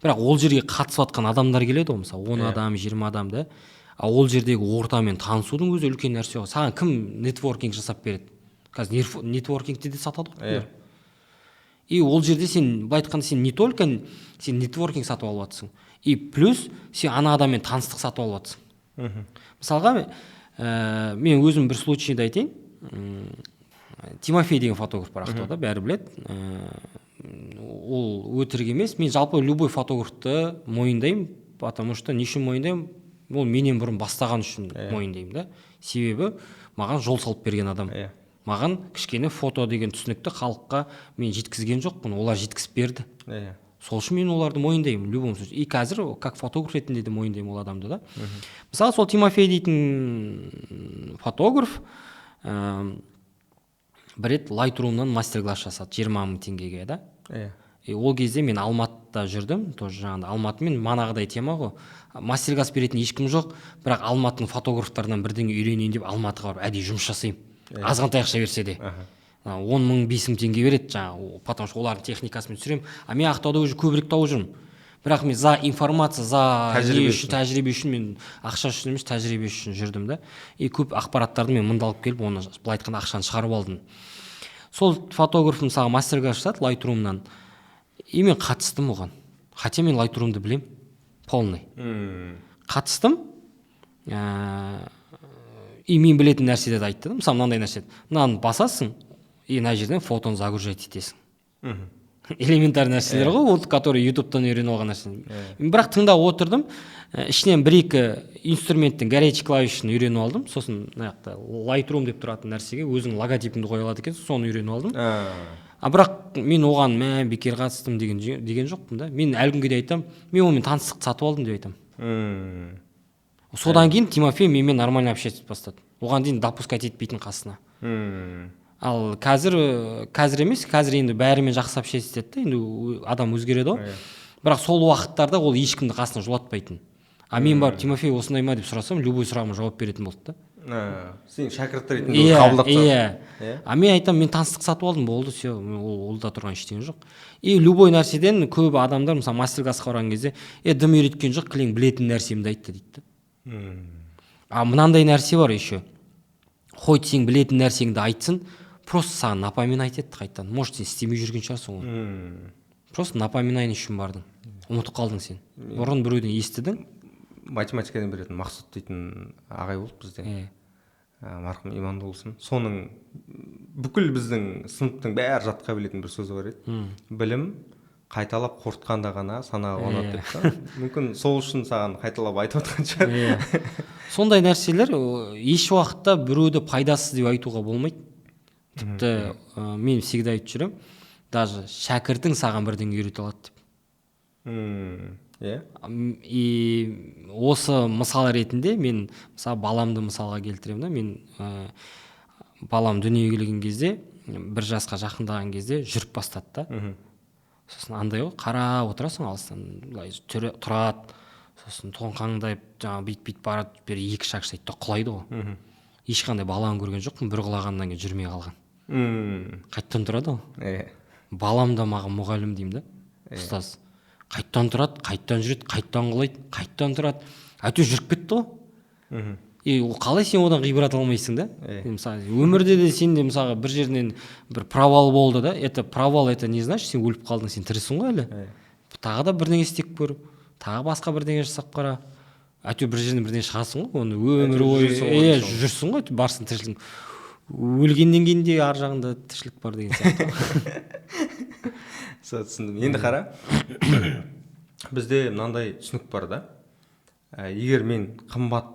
Бірақ ол жерге қатысып жатқан адамдар келеді ғой, мысалы, 10 адам, 20 адам да. А ол жердегі ортамен танысудың өзі үлкен нәрсе ғой. Саған кім нетворкинг жасап береді? Қазір нетворкингті де сатады ғой. И ол жерде сен, былай айтқанда, сен не только сен нетворкинг сатып алып жатрсың, и плюс сен ана адаммен таныстық сатып алып жатрсың. Мысалға, мен өзім бір случайды айтайын. Тимофей деген фотограф бар Ақтауда, бәрі біледі. Ол өтірік емес, мен жалпы любой фотографты мойындаймын, потому что, не үшін мойындаймын? Ол менен бұрын бастаған үшін мойындаймын да, себебі маған жол салып берген адам. Маған кішкене фото деген түсінікті халыққа мен жеткізген жоқпын, олар жеткізіп берді. Сол үшін мен оларды мойындаймын в любом случае. И қазір как фотограф ретінде де мойындаймын ол адамды да. Мысалы, сол Тимофей дейтін фотограф бір рет Лайтрумнан мастер класс жасады 20 000 теңгеге да. И ол кезде мен Алматыда жүрдім тоже, жаңағыдай Алматы мен манағыдай тема ғой, мастер класс беретін ешкім жоқ, бірақ Алматының фотографтарынан бірдеңе үйренейін деп Алматыға барып әдейі жұмыс жасаймын, азғантай ақша берсе де. 10 000, 5 000 теңге береді жаңағы, потому что олардың техникасымен түсіремін, а мен Ақтауда уже көбірек тауып жүрмін. Бірақ мен за информация, за не Тәжірибе үшін, тәжірибе үшін, мен ақша үшін емес, тәжірибе үшін жүрдім да. И көп ақпараттарды мен мында алып келіп, оны, былай айтқанда, ақшаны шығарып алдым. Сол фотограф, мысалы, мастер класс жасады Лайтрумнан, и мен қатыстым оған, хотя мен Лайтрумды білемін полный. Қатыстым, и мен білетін нәрселерді айтты да. Мысалы, мынандай нәрсе: мынаны басасың и мына жерден фотоны загружать етесің. Элементарный нәрселер ғой ол, который ютубтан үйреніп алған нәрсе. Мен бірақ тыңдап отырдым, ішінен бір екі инструменттің горячий клавишін үйреніп алдым. Сосын мына жақта Lightroom деп тұратын нәрсеге өзің логотипіңді қоя алады екенсің, соны үйреніп алдым. А бірақ мен оған мә, бекер қатыстым деген жоқпын да. Мен әлі күнге дейін айтамын, мен онымен таныстықты сатып алдым деп айтамын. Содан кейін Тимофей менімен нормально общаться бастады, оған дейін допускать етпейтін қасына. Ал қазір, қазір емес, қазір енді бәрімен жақсы общаться етеді да, енді адам өзгереді ғой. Бірақ сол уақыттарда ол ешкімді қасына жолатпайтын, а мен барып: «Тимофей, осындай ма?» деп сұрасам, любой сұрағыма жауап беретін болды да. Сен шәкірт ретінде Иә. қабылдап тастады. Иә. А мен айтамын: мен таныстық сатып алдым, болды, все, ол да тұрған ештеңе жоқ. И любой нәрседен көп адамдар, мысалы, мастер классқа барған кезде: «Е, дым үйреткен жоқ, кілең білетін нәрсемді айтты», — дейді да. А мынандай нәрсе бар еще: хоть сен білетін нәрсеңді айтсын, просто саған напоминать етті қайтадан, может, сен істемей жүрген шығарсың оны. Просто напоминание үшін бардың, ұмытып қалдың сен, бұрын біреуден естідің. Математикадан беретін Мақсұт дейтін ағай болды бізде. Марқұм, иманды болсын. Соның бүкіл біздің сыныптың бәрі жатқа білетін бір сөзі бар еді: «Білім қайталап қорытқанда ғана санаға қонады», — деп та. Мүмкін, сол үшін саған қайталап айтып отқан шығар. Иә, сондай нәрселер. Еш уақытта біреуді пайдасыз деп айтуға болмайды. Тіпті мен всегда айтып жүремін, даже шәкіртің саған бірдеңе үйрете алады деп. Иә. И осы мысал ретінде мен, мысалы, баламды мысалға келтіремін да. Мен балам дүниеге келген кезде, 1 жасқа жақындаған кезде жүріп бастады да. Сосын андай ғой, қарап отырасың алыстан, былай тұрады, сосын тоңқаңдап, жаңағы бүйтіп бүйтіп барады, бері екі шаг жасайды да, құлайды ғой. Ешқандай баланы көрген жоқпын бір құлағаннан кейін жүрмей қалған. Қайтадан тұрады ғой. Балам да маған мұғалім деймін да, ұстаз. Қайтадан тұрады, қайтадан жүреді, қайтадан құлайды, қайтадан тұрады, әйтеуір жүріп кетті ғой. И ол қалай сен одан ғибрат алмайсың да? Мысалы, өмірде де сен де, мысалға, бір жерінен бір провал болды да, это провал, это не значит, сен өліп қалдың, сен тірісің ғой әлі. Тағы да бірдеңе істеп көр, тағы басқа бірдеңе жасап қара, әйтеуір бір жерден бірдеңе шығасың ғой. Оны өмір Әйтеуір бойы жүрсің ғой иә, дейсің ғой. Жүрсің ғой, барсың, тіршілік, өлгеннен кейін де ар жағында тіршілік бар деген сияқты. Все, түсіндім. Енді қара, бізде мынандай түсінік бар да: егер мен қымбат,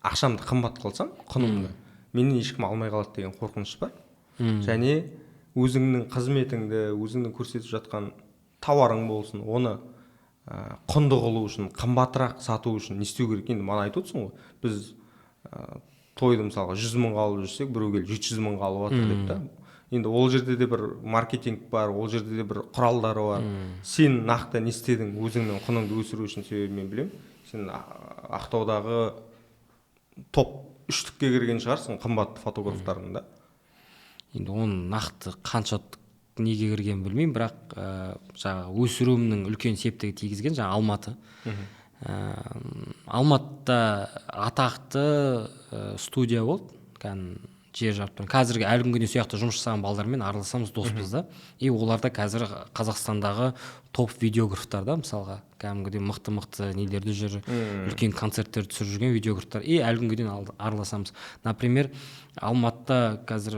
ақшамды қымбат қылсам, құнымды, менен ешкім алмай қалады деген қорқыныш бар. Және өзіңнің қызметіңді, өзіңнің көрсетіп жатқан тауарың болсын, оны құнды қылу үшін, қымбатырақ сату үшін не істеу керек? Енді мана айтып отырсың ғой, біз тойды, мысалға, 100 мыңға алып жүрсек, біреу келіп 700 мыңға алып жатыр деп та. Енді ол жерде де бір маркетинг бар, ол жерде де бір құралдары бар. Сен нақты не істедің өзіңнің құныңды өсіру үшін? Себебі мен білемін, сен Ақтаудағы топ үштікке кірген шығарсың қымбат фотографтардың да. Енді оның нақты қанша неге кіргенін білмеймін, бірақ жаңағы өсіруімнің үлкен септігі тигізген жаңағы Алматы. Алматыда атақты студия болды, кәдімгі жер жарып тұрған. Қазіргі, әлі күнге дейін сол жақта жұмыс жасаған балдармен араласамыз, доспыз да. И олар да қазір Қазақстандағы топ видеографтар да, мысалға, кәдімгідей мықты мықты нелерде жүр, үлкен концерттер түсіріп жүрген видеографтар. И әлі күнге дейін араласамыз. Например, Алматыда қазір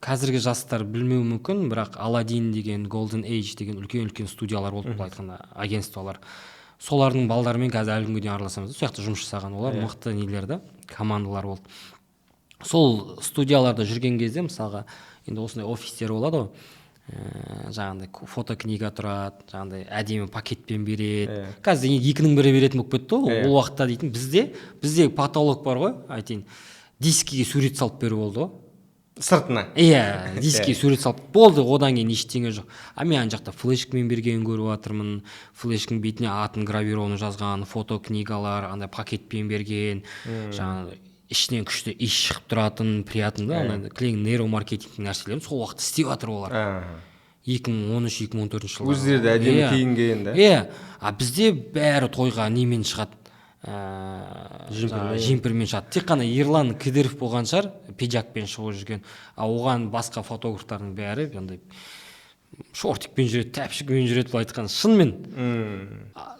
қазіргі жастар білмеуі мүмкін, бірақ Аладдин деген, Golden Age деген үлкен үлкен студиялар болды, былай айтқанда, агентстволар. Солардың балдарымен қазір әлі күнге дейін араласамыз да, сол жақта жұмыс жасаған олар. Мықты нелер да, командалар болды. Сол студияларда жүрген кезде, мысалға, енді осындай офистер болады ғой, жаңағындай фотокнига тұрады, жаңағындай әдемі пакетпен береді. Қазір енді екінің бірі беретін болып кетті ғой. Ол уақытта дейтін бізде потолок бар ғой, айтайын, дискіге сурет салып беру болды ғой. Сыртына. Иә, дискіге сурет салып болды, одан кейін ештеңе жоқ. А мен ана жақта флешкамен бергенін көріп жатырмын, флешканың бетіне атын гравированный жазған, фотокнигалар андай пакетпен берген, жаңағы ішінен күшті иіс шығып тұратын, приятный да. Ана кілең нейромаркетингтің нәрселерін сол уақытта істеп жатыр олар, 2013, 2014 жылдары. Өздері де әдемі киінген да. Иә, а бізде бәрі тойға немен шығады? Жемпірмен. Жемпірмен шығады. Тек қана Ерлан Кідіров болған шығар пиджакпен шығып жүрген, а оған басқа фотографтардың бәрі андай шортикпен жүреді, тәпшікпен жүреді, былай айтқанда, шынымен.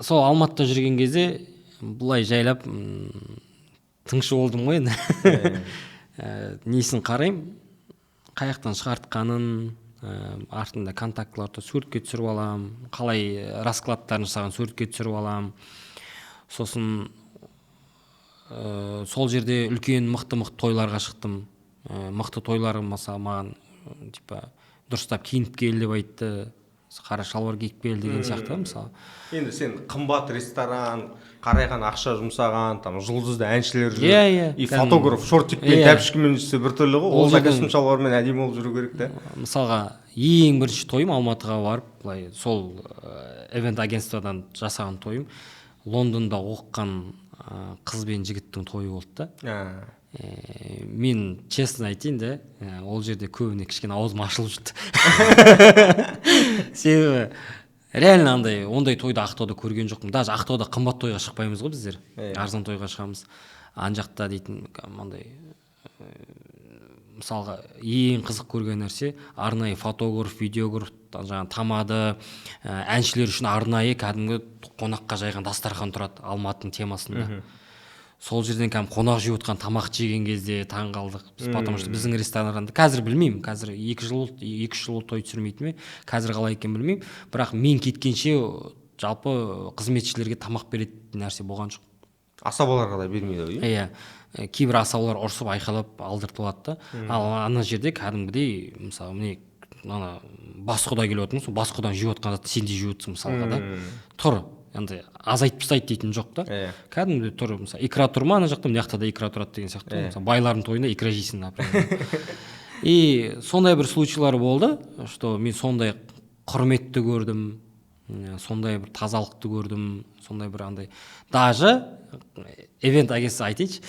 Сол Алматыда жүрген кезде былай жайлап тыңшы болдым ғой енді. Несін қараймын, қай жақтан шығартқанын, артында контактыларды суретке түсіріп аламын, қалай раскладтарын жасаған, суретке түсіріп аламын. Сосын сол жерде үлкен мықты мықты тойларға шықтым. Мықты тойлар, мысалы, маған типа дұрыстап киініп кел деп айтты, қара шалбар киіп кел деген сияқты, мысалы. Енді сен қымбат ресторан, қарайған ақша жұмсаған, там жұлдызды әншілер жүр Иә, иә, и фотограф шортикпен, тәпішкемен жүрсе, біртүрлі ғой. Ол Ол да жерден- костюм шалбармен әдемі болып жүру керек та. Мысалға, ең бірінші тойым Алматыға барып, былай сол ивент агентстводан жасаған тойым Лондонда оқыған қыз бен жігіттің тойы болды да. Мен честно айтайын да, ол жерде көбіне кішкене аузым ашылып жүрді, себебі реально андай ондай тойды Ақтауда көрген жоқпын. Даже Ақтауда қымбат тойға шықпаймыз ғой біздер. Арзан тойға шығамыз. Ана жақта дейтін мынандай Мысалға, ең қызық көрген нәрсе: арнайы фотограф, видеограф, жаңағы тамада, әншілер үшін арнайы кәдімгі қонаққа жайған дастархан тұрады Алматының темасында. Сол жерден кәдімгі қонақ жеп отқан, тамақ жеген кезде таң қалдық біз, потому что біздің ресторанда, қазір білмеймін, қазір 2 жыл болды, 2-3 жыл болды той түсірмейтініме, қазір қалай екенін білмеймін, бірақ мен кеткенше жалпы қызметшілерге тамақ беретін нәрсе болған жоқ. Асабаларға да бермейді ғой? Иә, кейбір асабалар ұрсып, айқайлап алдыртып алады да. Ал ана жерде кәдімгідей, мысалы, міне, ана бас құда келіп отыр, сол бас құданың жеп отқан затты сен де жеп отырсың, мысалға, да. Тұр андай азайтып тастайды дейтін жоқ та. Кәдімгідей тұр, мысалы, икра тұр ма ана жақта, мына жақта да икра тұрады деген сияқты. Мысалы, байлардың тойында икра жейсің, например. И сондай бір случайлар болды, что мен сондай құрметті көрдім, сондай бір тазалықты көрдім, сондай бір андай, даже ивент агентство, айтайыншы,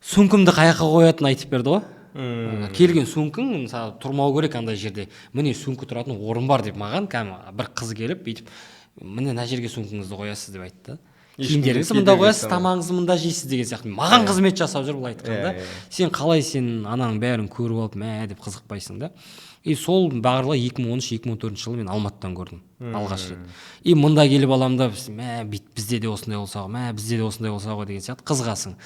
сөмкемді қай жаққа қоятынын айтып берді ғой. Келген сөмкең, мысалы, тұрмау керек андай жерде, міне, сөмке тұратын орын бар деп маған кәдімгі бір қыз келіп, бүйтіп, міне, мына жерге сөмкеңізді қоясыз деп айтты да. Ешкімге Киімдеріңізді мында кедергі қоясыз, жасамай. тамағыңызды мында жейсіз деген сияқты маған қызмет жасап жүр, былай айтқанда. Иә, иә. Сен қалай, сен ананың бәрін көріп алып, мә деп қызықпайсың да. И сол барлығы 2013-2014 жылы мен Алматыдан көрдім алғаш рет. И мында келіп аламын да, мә, бізде де осындай болса ғой, мә, бізде де осындай болса ғой деген сияқты қызығасың.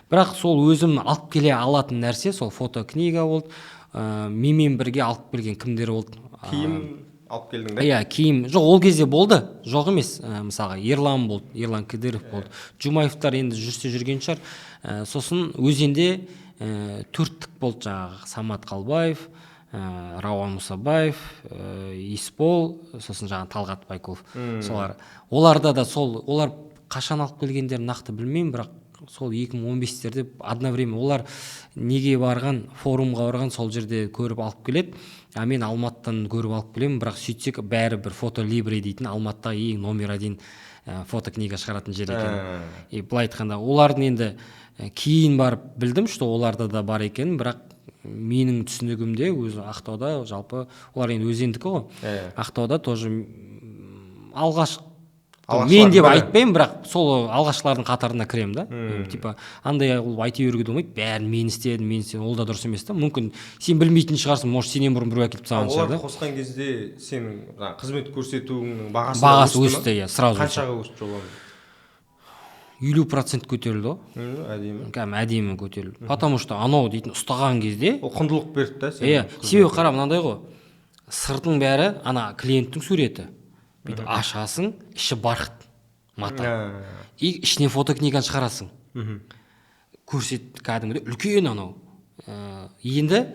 Бірақ сол өзім алып келе алатын нәрсе сол фотокнига болды. Менімен бірге алып келген кімдер болды? Киім алып келдің да? Иә, киім жоқ, ол кезде болды, жоқ емес. Мысалға, Ерлан болды, Ерлан Кідіров болды, Жумаевтар енді жүрсе жүрген шығар. Сосын Өзенде төрттік болды: жаңағы Самат Қалбаев, Рауан Мұсабаев, Есбол, сосын жаңағы Талғат Байкулов. Солар, оларда да сол, олар қашан алып келгендерін нақты білмеймін, бірақ сол 2015-терде одновременно олар неге барған, форумға барған, сол жерде көріп алып келеді, а мен Алматыдан көріп алып келемін. Бірақ сөйтсек, бәрі бір Фото Либре дейтін Алматыдағы ең номер один фотокнига шығаратын жер екен. И былай айтқанда, олардың енді кейін барып білдім, что оларда да бар екен, бірақ менің түсінігімде өзі Ақтауда жалпы олар енді Өзендікі ғой. Ақтауда тоже алғаш мен деп Алғашқылардың бірі. айтпаймын, бірақ сол алғашқылардың қатарына кіремін да. Типа андай қылып айта беруге де болмайды, бәрін мен істедім, мен істедім, ол да дұрыс емес та. Мүмкін, сен білмейтін шығарсың, может, сенен бұрын біреу әкеліп тастаған шығар Оларды да. қосқан кезде сенің жаңағы қызмет көрсетуіңнің бағасы да Бағасы өсті ма? өсті, иә, сразу. Қаншаға өсті жобаң? 50% көтерілді ғой. Әдемі. Кәдімгі әдемі көтерілді, потому что анау дейтін ұстаған кезде Ол құндылық берді да сенің Иә, себебі қара, мынандай ғой, сыртың бәрі ана клиенттің суреті, бүйтіп ашасың, іші бархат мата. И ішіне фотокниганы шығарасың, көрсет, кәдімгідей үлкен анау. Енді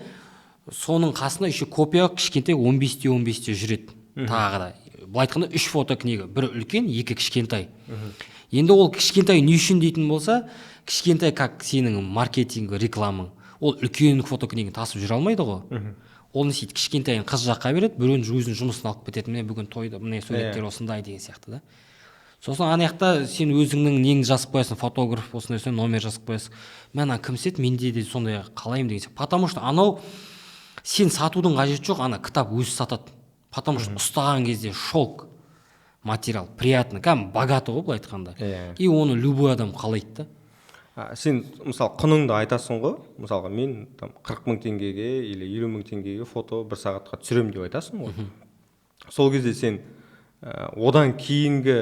соның қасында еще копия кішкентай 15-те 15-те жүреді тағы да. Былай айтқанда, үш фотокнига: бірі үлкен, екі кішкентай. Енді ол кішкентай не үшін дейтін болса, кішкентай как сенің маркетинг, рекламаң. Ол үлкен фотокниганы тасып жүре алмайды ғой. Ол не істейді? Кішкентайын қыз жаққа береді, біреуін өзінің жұмысын алып кетеді, міне, бүгін тойда, міне, суреттер осындай деген сияқты да. Сосын ана жақта сен өзіңнің неңді жазып қоясың, фотограф осындай осындай, номер жазып қоясың. Мә, ана кім істеді, менде де сондай қалаймын деген сияқты. Потому что анау сен сатудың қажеті жоқ, ана кітап өзі сатады, потому что ұстаған кезде шелк материал, приятно, кәдімгі богатый ғой, былай айтқанда. И оны любой адам қалайды да. А, сен мысалы, құныңды айтасың ғой, мысалға, мен там 40 000 теңгеге или 50 000 теңгеге фото бір сағатқа түсіремін деп айтасың ғой. Сол кезде сен одан кейінгі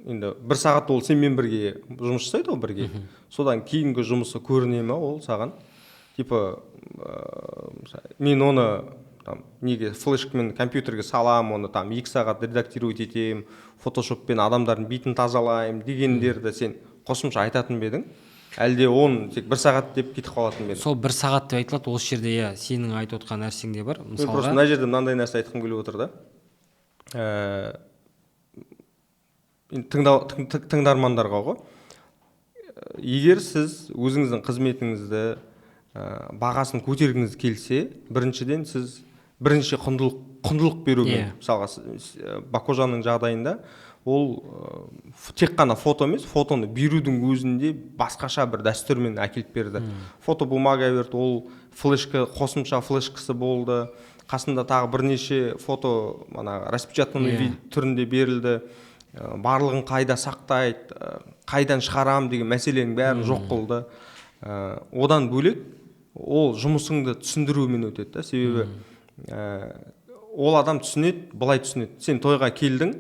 енді бір сағат ол сенімен бірге жұмыс жасайды ғой бірге, содан кейінгі жұмысы көріне ма ол саған? Типа мысалы, мен оны там неге, флешкамен компьютерге салам, оны там 2 сағат редактировать етемін, фотошоппен адамдардың бетін тазалаймын дегендерді сен қосымша айтатын ба едің, әлде оны тек бір сағат деп кетіп қалатын ба едің? Сол бір сағат деп айтылады осы жерде, иә, сенің айтып отқан нәрсең де бар. Мен просто Мысалға, мына жерде мынандай нәрсе айтқым келіп отыр да. Енді тыңдармандарға ғой. Егер сіз өзіңіздің қызметіңізді бағасын көтергіңіз келсе, біріншіден, сіз бірінші құндылық беру керек. Мысалға, Бакожанның жағдайында ол тек қана фото емес, фотоны берудің өзінде басқаша бір дәстүрмен әкеліп берді. Фото бумага берді, ол флешка, қосымша флешкасы болды, қасында тағы бірнеше фото ана распечатанный вид түрінде берілді. Барлығын қайда сақтайды, қайдан шығарам деген мәселенің бәрін жоқ қылды. Одан бөлек Ол жұмысыңды түсіндірумен өтеді да. Себебі ол адам түсінеді, былай түсінеді: сен тойға келдің,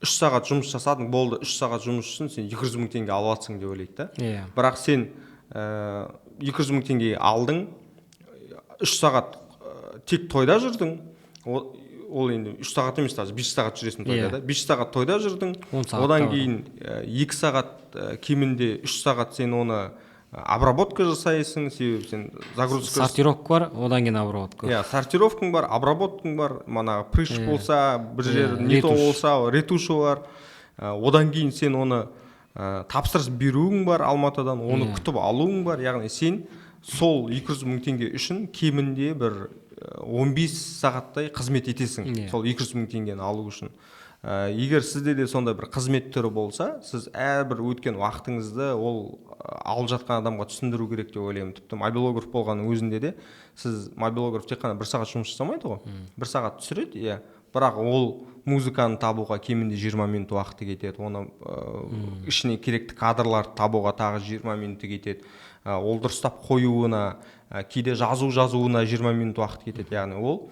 3 сағат жұмыс жасадың, болды, 3 сағат жұмыс үшін сен 200 000 теңге алып жатсың деп ойлайды да. Бірақ сен 200 000 теңге алдың, 3 сағат тек тойда жүрдің. Ол енді 3 сағат емес, даже 5 сағат жүресің тойда да, 5 сағат тойда жүрдің. 10 сағатта Одан бар. кейін 2 сағат, кемінде 3 сағат сен оны обработка жасайсың, себебі сен загрузка Сортировка бар, одан кейін обработка. Иә, сортировкаң бар, обработкаң бар, манағы прыщ болса, бір жері не то ретушь. болса, ретушы бар. Одан кейін сен оны тапсырыс беруің бар, Алматыдан оны күтіп алуың бар. Яғни сен сол 200 мың теңге үшін кемінде бір 15 сағаттай қызмет етесің сол 200 мың теңгені алу үшін. Егер сізде де сондай бір қызмет түрі болса, сіз әрбір өткен уақытыңызды ол алып жатқан адамға түсіндіру керек деп ойлаймын. Тіпті мобилограф болғанның өзінде де, сіз, мобилограф тек қана бір сағат жұмыс жасамайды ғой, бір сағат түсіреді, иә, бірақ ол музыканы табуға кемінде 20 минут уақыты кетеді, оны ішіне керекті кадрларды табуға тағы 20 минуты кетеді. Ол дұрыстап қоюына, кейде жазу жазуына 20 минут уақыт кетеді. Яғни ол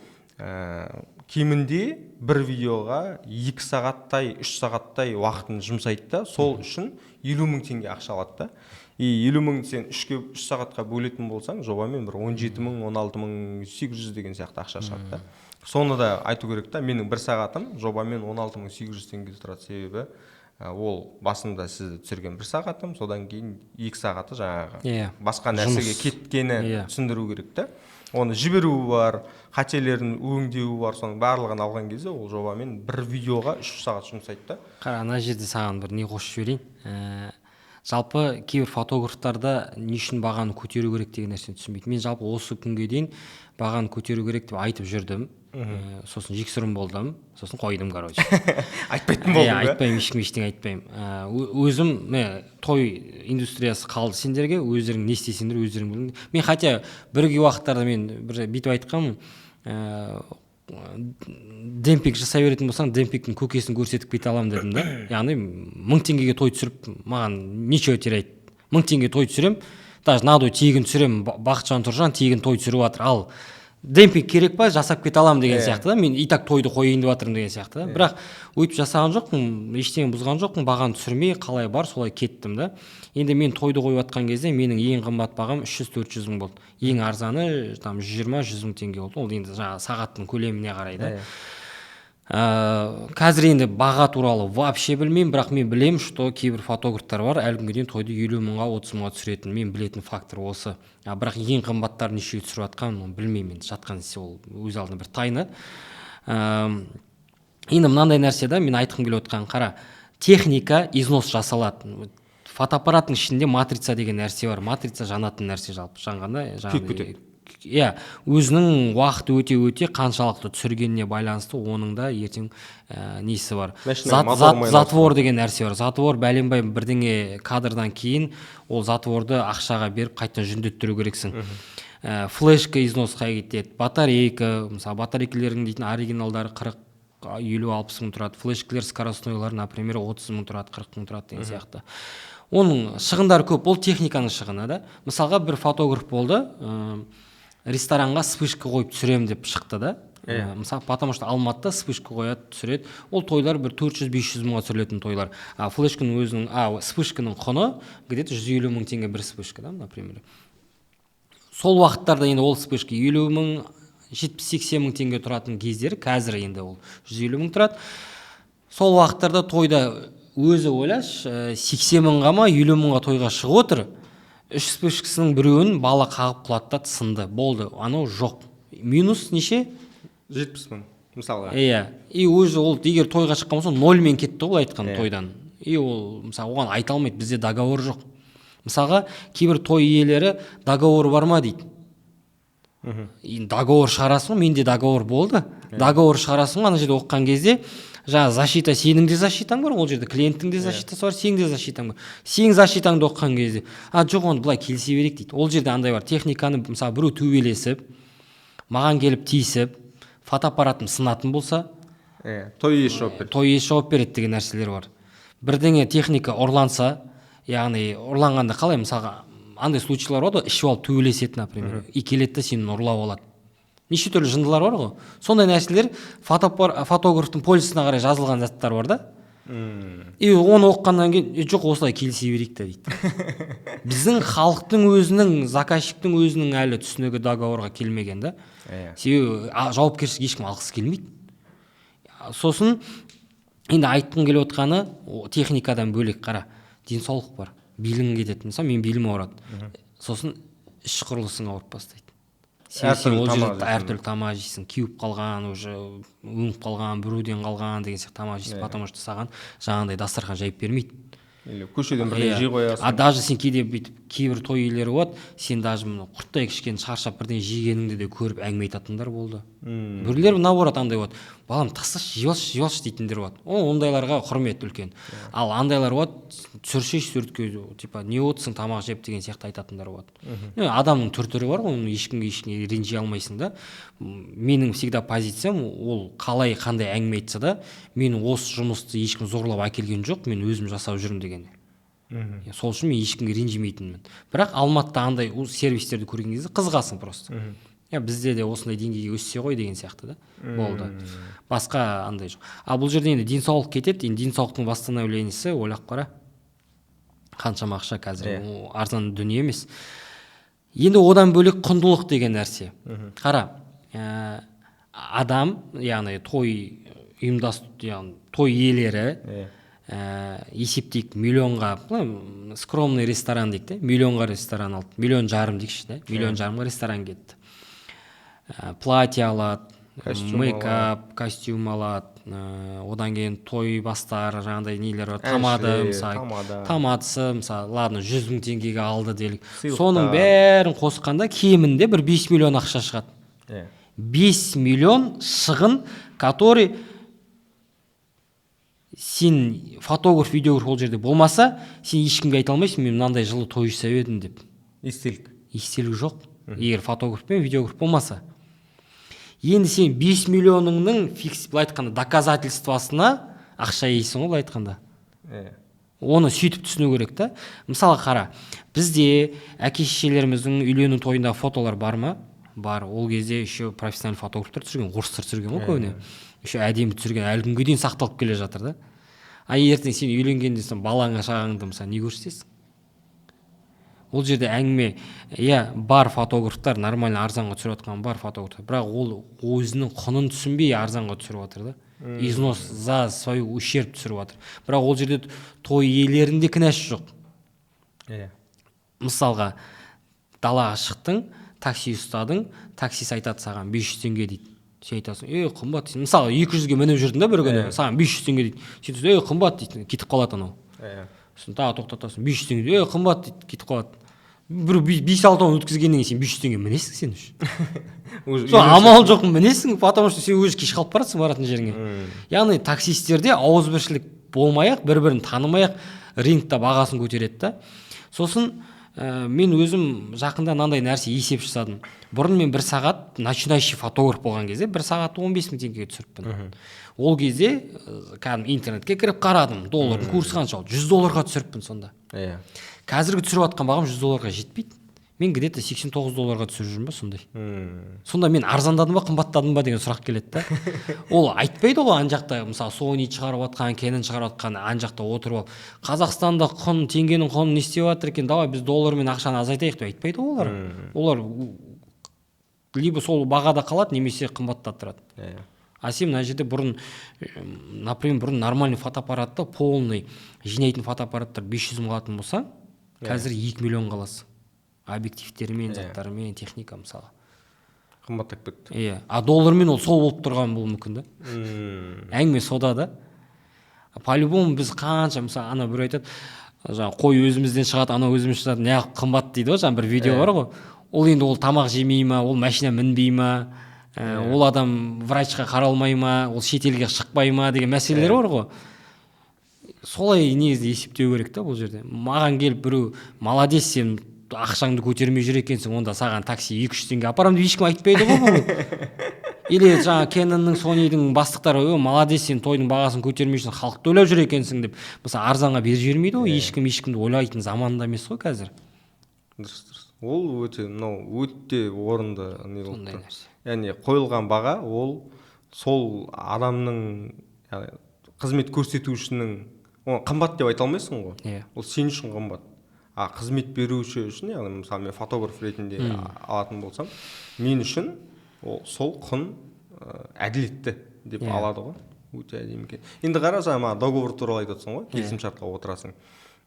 кемінде бір видеоға 2 сағаттай, 3 сағаттай уақытын жұмсайды да, сол үшін 50 000 теңге ақша алады да. И 50 000 сен 3 сағатқа бөлетін болсаң, жобамен бір 17 000, 16 800 деген сияқты ақша шығады да. Соны да айту керек та: менің бір сағатым жобамен 16 800 теңге тұрады, себебі ол басында сізді түсірген бір сағатым, содан кейін 2 сағаты жаңағы басқа нәрсеге Жұмыс. кеткені. Түсіндіру керек та, оны жіберуі бар, қателерін өңдеуі бар. Соның барлығын алған кезде ол жобамен бір видеоға 3 сағат жұмсайды да. Қара, ана жерде саған бір не қосып жіберейін. Жалпы кейбір фотографтарда не үшін бағаны көтеру керек деген нәрсені түсінбейді. Мен жалпы осы күнге дейін бағаны көтеру керек деп айтып жүрдім. Сосын жексұрын болдым, сосын қойдым, короче. Айтпайтын болдың Иә, ба? айтпаймын, ешкімге ештеңе айтпаймын. Өзім міне, той индустриясы қалды сендерге, өздерің не істесеңдер, өздерің біліңдер. Мен хотя бір кей уақыттарда мен бір бүйтіп айтқанмын: демпинг жасай беретін болсаң, демпингтің көкесін көрсетіп кете аламын дедім да. Яғни 1000 теңгеге той түсіріп, маған нечего терять, 1000 теңге той түсіремін, даже надо тегін түсіремін. Бақытжан Тұржан тегін той түсіріп жатыр, ал демпинг керек па, жасап кете аламын деген сияқты да. Мен и так тойды қояйын деп жатырмын деген сияқты да. Бірақ өйтіп жасаған жоқпын, ештеңе бұзған жоқпын, бағаны түсірмей, қалай бар солай кеттім да. Енді мен тойды қойып жатқан кезде менің ең қымбат бағам 300-400 мың болды, ең арзаны там 120-100 мың теңге болды. Ол енді жаңағы сағаттың көлеміне қарай да. Қазір енді баға туралы вообще білмеймін, бірақ мен білемін, что кейбір фотографтар бар, әлі күнге дейін тойды 50 мыңға, 30 мыңға түсіретін. Мен білетін фактор осы. А бірақ ең қымбаттары нешеге түсіріп жатқанын, оны білмеймін енді, жатқан іс, ол өз алдына бір тайна. Енді мынандай нәрсе да, мен айтқым келіп отқан: қара, техника износ жасалады. Фотоаппараттың ішінде матрица деген нәрсе бар. Матрица жанатын нәрсе, жалпы жанғанда Күйіп кетеді. Иә, өзінің уақыты өте өте қаншалықты түсіргеніне байланысты оның да ертең несі бар. Машина моторы майын. Затвор деген нәрсе бар. Затвор бәленбай бірдеңе кадрдан кейін ол затворды ақшаға беріп, қайтадан жөндеттіру керексің. Флешка износқа кетеді, батарейка. Мысалы, батарейкалердің дейтін оригиналдары 40, 50, 60 мың тұрады, флешкалер скоростнойлар, например, 30 мың тұрады, 40 мың тұрады деген сияқты. Оның шығындары көп, ол техниканың шығыны да. Мысалға, бір фотограф болды, ресторанға вспышка қойып түсіремін деп шықты да. Мысалы, потому что Алматыда вспышка қояды, түсіреді. Ол тойлар бір 400-500 мыңға түсірілетін тойлар. А флешканың өзінің, а вспышканың құны где то 150 мың теңге бір вспышка да, например. Сол уақыттарда енді ол вспышка 50 мың, 70-80 мың теңге тұратын кездері, қазір енді ол 150 мың тұрады. Сол уақыттарда тойда өзі, ойлашы, 80 мыңға ма, 50 мыңға тойға шығып отыр. Үш вспышкасының біреуін бала қағып құлады да, сынды, болды, анау жоқ, минус неше? 70 мың мысалға. Иә, и өзі ол егер тойға шыққан болса, нольмен кетті ғой, былай айтқанда, тойдан. И ол, мысалы, оған айта алмайды: бізде договор жоқ. Мысалға, кейбір той иелері договор бар ма дейді. Енді договор шығарасың ғой, менде договор болды. Договор шығарасың ғой, ана жерде оқыған кезде жаңағы защита, сенің де защитаң бар ол жерде, клиенттің де защитасы бар, сенің де защитаң бар. Сенің защитаңды оқыған кезде: а, жоқ, оны былай келісе берейік дейді. Ол жерде андай бар: техниканы, мысалы, біреу төбелесіп, маған келіп тиісіп, фотоаппаратым сынатын болса, Иә, той иесі жауап береді. Той иесі жауап береді деген нәрселер бар. Бірдеңе, техника ұрланса, яғни ұрланғанда қалай, мысалға, Андай случайлар болады ғой, ішіп алып төбелеседі, например, и келеді да, сені ұрлап алады. Неше түрлі жындылар бар ғой. Сондай нәрселер фотографтың полисына қарай жазылған заттар бар да. И оны оқығаннан кейін: «Е, жоқ, осылай келісе берейік та», – дейді. Біздің халықтың өзінің, заказчиктің өзінің әлі түсінігі договорға келмеген да. Себебі жауапкершілік ешкім алғысы келмейді. Сосын енді айтқым келіп отқаны, техникадан бөлек, қара, денсаулық бар, белің кетеді. Мысалы, мен белім ауырады, сосын іш құрылысың ауырып бастайды. Себебі сен Әртүрлі ол тамақ жерде жейсің. Әртүрлі тамақ жейсің, кеуіп қалған, уже өңіп қалған, біреуден қалған деген сияқты тамақ жейсің, потому что саған жаңағындай дастархан жайып бермейді. Или көшеден бірдеңе жей қоясың. А даже сен кейде бүйтіп, кейбір той иелері болады, сен даже мына құрттай кішкене шаршап бірдеңе жегеніңді де көріп, әңгіме айтатындар болды. Біреулер наоборот андай болады: «Балам, тасташы, жеп алшы, жеп алшы», – дейтіндер болады. О, ондайларға құрмет үлкен. Ал андайлар болады: «Түсірсейші суретке, типа не отырсың тамақ жеп», – деген сияқты айтатындар болады. Ну, адамның түр түрі бар ғой, оны ешкімге, ешкімге ренжи алмайсың да. Менің всегда позициям ол: қалай, қандай әңгіме айтса да, мен осы жұмысты ешкім зорлап әкелген жоқ, мен өзім жасап жүрмін деген. Иә, сол үшін мен ешкімге ренжімейтінмін. Бірақ Алматыда андай сервистерді көрген кезде қызығасың просто. Иә, бізде де осындай деңгейге өссе ғой деген сияқты да болды, басқа андай жоқ. Ал бұл жерде енді денсаулық кетеді. Енді денсаулықтың восстановлениесі, ойлап қара, қаншама ақша қазір. Ол арзан дүние емес. Енді одан бөлек құндылық деген нәрсе. Қара, адам, яғни той яғни той иелері, есептейік, миллионға, былай, скромный ресторан дейік те, миллионға ресторан алды, миллион жарым дейікші да, миллион жарымға ресторан кетті. Платье алады, костюм. Мейкап, костюм алады, одан кейін той бастар, жаңағыдай нелер бар, тамада. Әншілер, Мысалы, тамада. Тамадасы, мысалы, ладно, 100 000 теңгеге алды делік. Сыйлықтар. Соның бәрін қосқанда кемінде бір 5 миллион ақша шығады. 5 миллион шығын, который сен фотограф, видеограф ол жерде болмаса, сен ешкімге айта алмайсың: «Мен мынандай жылы той жасап едім», – деп. Естелік. Естелік жоқ, егер фотограф пен видеограф болмаса. Енді сен 5 миллионыңның фикс, былай айтқанда, доказательствосына ақша жейсің ғой, былай айтқанда. Оны сөйтіп түсіну керек та. Мысалы, қара, бізде әке шешелеріміздің үйлену тойындағы фотолар бар ма? Бар. Ол кезде еще профессиональный фотографтар түсірген, орыстар түсірген ғой көбіне, еще әдемі түсірген, әлі күнге дейін сақталып келе жатыр да. А ертең сен үйленгенде, сен балаңа, шағаңды, мысалы, не көрсетесің ол жерде? Әңгіме, иә, бар фотографтар, нормально арзанға түсіріп жатқан бар фотографтар, бірақ ол өзінің құнын түсінбей арзанға түсіріп жатыр да, износ за свою ущерб түсіріп жатыр. Бірақ ол жерде той иелерінің де кінәсі жоқ. Мысалға, далаға шықтың, такси ұстадың, таксист айтады саған: «500 теңге», – дейді. Сен айтасың: «Ей, қымбат», – дейсің. Мысалы, 200-ге мініп жүрдің да бір күні, саған 500 теңге дейді. Сен айтасың: «Ей, қымбат», – дейді, кетіп қалады анау. Сосын тағы тоқтатасың: «500 теңге», – дейді. «Ей, қымбат», – дейді, кетіп қалады. Бір бес алтауын өткізгеннен кейін сен 500 теңге мінесің сен уже. Уже. Сол амал жоқ, мінесің, потому что сен уже кеш қалып барасың баратын жеріңе. Яғни таксистерде ауызбіршілік болмай ақ, бір бірін танымай ақ рынокта бағасын көтереді да. Сосын мен өзім жақында мынандай нәрсе есеп жасадым. Бұрын мен бір сағат, начинающий фотограф болған кезде, бір сағатты 15 000 теңгеге түсіріппін. Ол кезде кәдімгі интернетке кіріп қарадым, доллардың курсы қанша, 100 долларға түсіріппін сонда. Қазіргі түсіріп жатқан бағам 100 долларға жетпейді. Мен где то 89 долларға түсіріп жүрмін ба, сондай. Сонда мен арзандадым ба, қымбаттадым ба деген сұрақ келеді да. Ол айтпайды ғой ана жақта, мысалы, Sony шығарып жатқан, Canon шығарып жатқан ана жақта отырып алып: «Қазақстанда құн, теңгенің құны не істеп жатыр екен, давай біз доллармен ақшаны азайтайық», – деп айтпайды ғой олар. Олар либо сол бағада қалады, немесе қымбаттаттырады. А сен мына жерде бұрын, например, бұрын нормальный фотоаппаратты, полный жинайтын фотоаппараттар 500 мың алатын болсаң, қазір 2 миллионға аласың объективтерімен, заттарымен, техника, мысалы. Қымбаттап кетті. Иә, а доллармен ол сол болып тұрған болуы мүмкін да. Әңгіме сода да. По любому біз қанша, мысалы, ана біреу айтады, жаңағы қой өзімізден шығады, анау өзімізден шығады, неғып қымбат дейді ғой. Жаңағы бір видео бар ғой. Ол енді ол тамақ жемей ма, ол машина мінбей ма, ол адам врачқа қаралмай ма, ол шетелге шықпай ма деген мәселелер бар ғой. Солай негізі есептеу керек та. Бұл жерде маған келіп біреу: «Молодец, сен ақшаңды көтермей жүр екенсің, онда саған такси 200 теңге апарамын», – деп ешкім айтпайды ғой бұл. Или жаңағы Кэнонның, Сонидің бастықтары: «Ө, молодец, сен тойдың бағасын көтермей жүрсің, халықты ойлап жүр екенсің», – деп, мысалы, арзанға беріп жібермейді ғой. Ешкім ешкімді ойлайтын заманда емес қой қазір. Дұрыс, дұрыс. Ол өте, мынау өте орынды не болып Сондай тұр. нәрсе. Яғни қойылған баға ол сол адамның, яғни қызмет көрсетушінің, оны қымбат деп айта алмайсың ғой. Ол сен үшін қымбат, а қызмет беруші үшін, яғни мысалы мен фотограф ретінде алатын болсам, мен үшін ол сол құн әділетті деп алады ғой. Өте әдемі екен. Енді қара, жаңа маған договор туралы айтып отырсың ғой, келісімшартқа отырасың.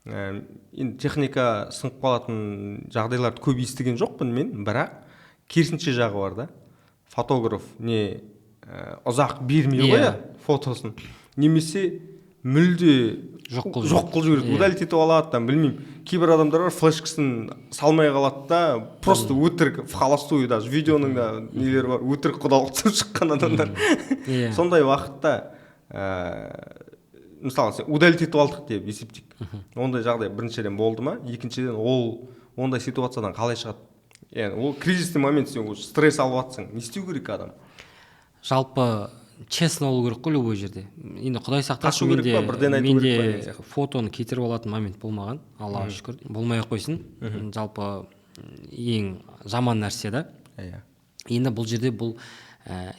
Енді техника сынып қалатын жағдайларды көп естіген жоқпын мен, бірақ керісінше жағы бар да: фотограф не ұзақ бермей қояды фотосын немесе мүлде Жоқ қылып жоқ қылып жібереді, удалить етіп алады там, білмеймін. Кейбір адамдар бар, флешкасын салмай қалады да, просто өтірік, в холостую, даже видеоның да нелері бар, өтірік құдалық түсіп шыққан адамдар. Сондай уақытта мысалы, сен удалить етіп алдық деп есептейік, ондай жағдай біріншіден болды ма? Екіншіден, ол ондай ситуациядан қалай шығады? Яғни ол кризисный момент, сен уже стресс алып жатрсың, не істеу керек адам? Жалпы честно болу керек қой любой жерде. Енді құдай сақтасын, Қашу керек менде па, бірден айту керек па деген менде сияқты. фотоны кетіріп алатын момент болмаған, Аллаға шүкір, болмай ақ қойсын. Жалпы ең жаман нәрсе да. Енді бұл жерде бұл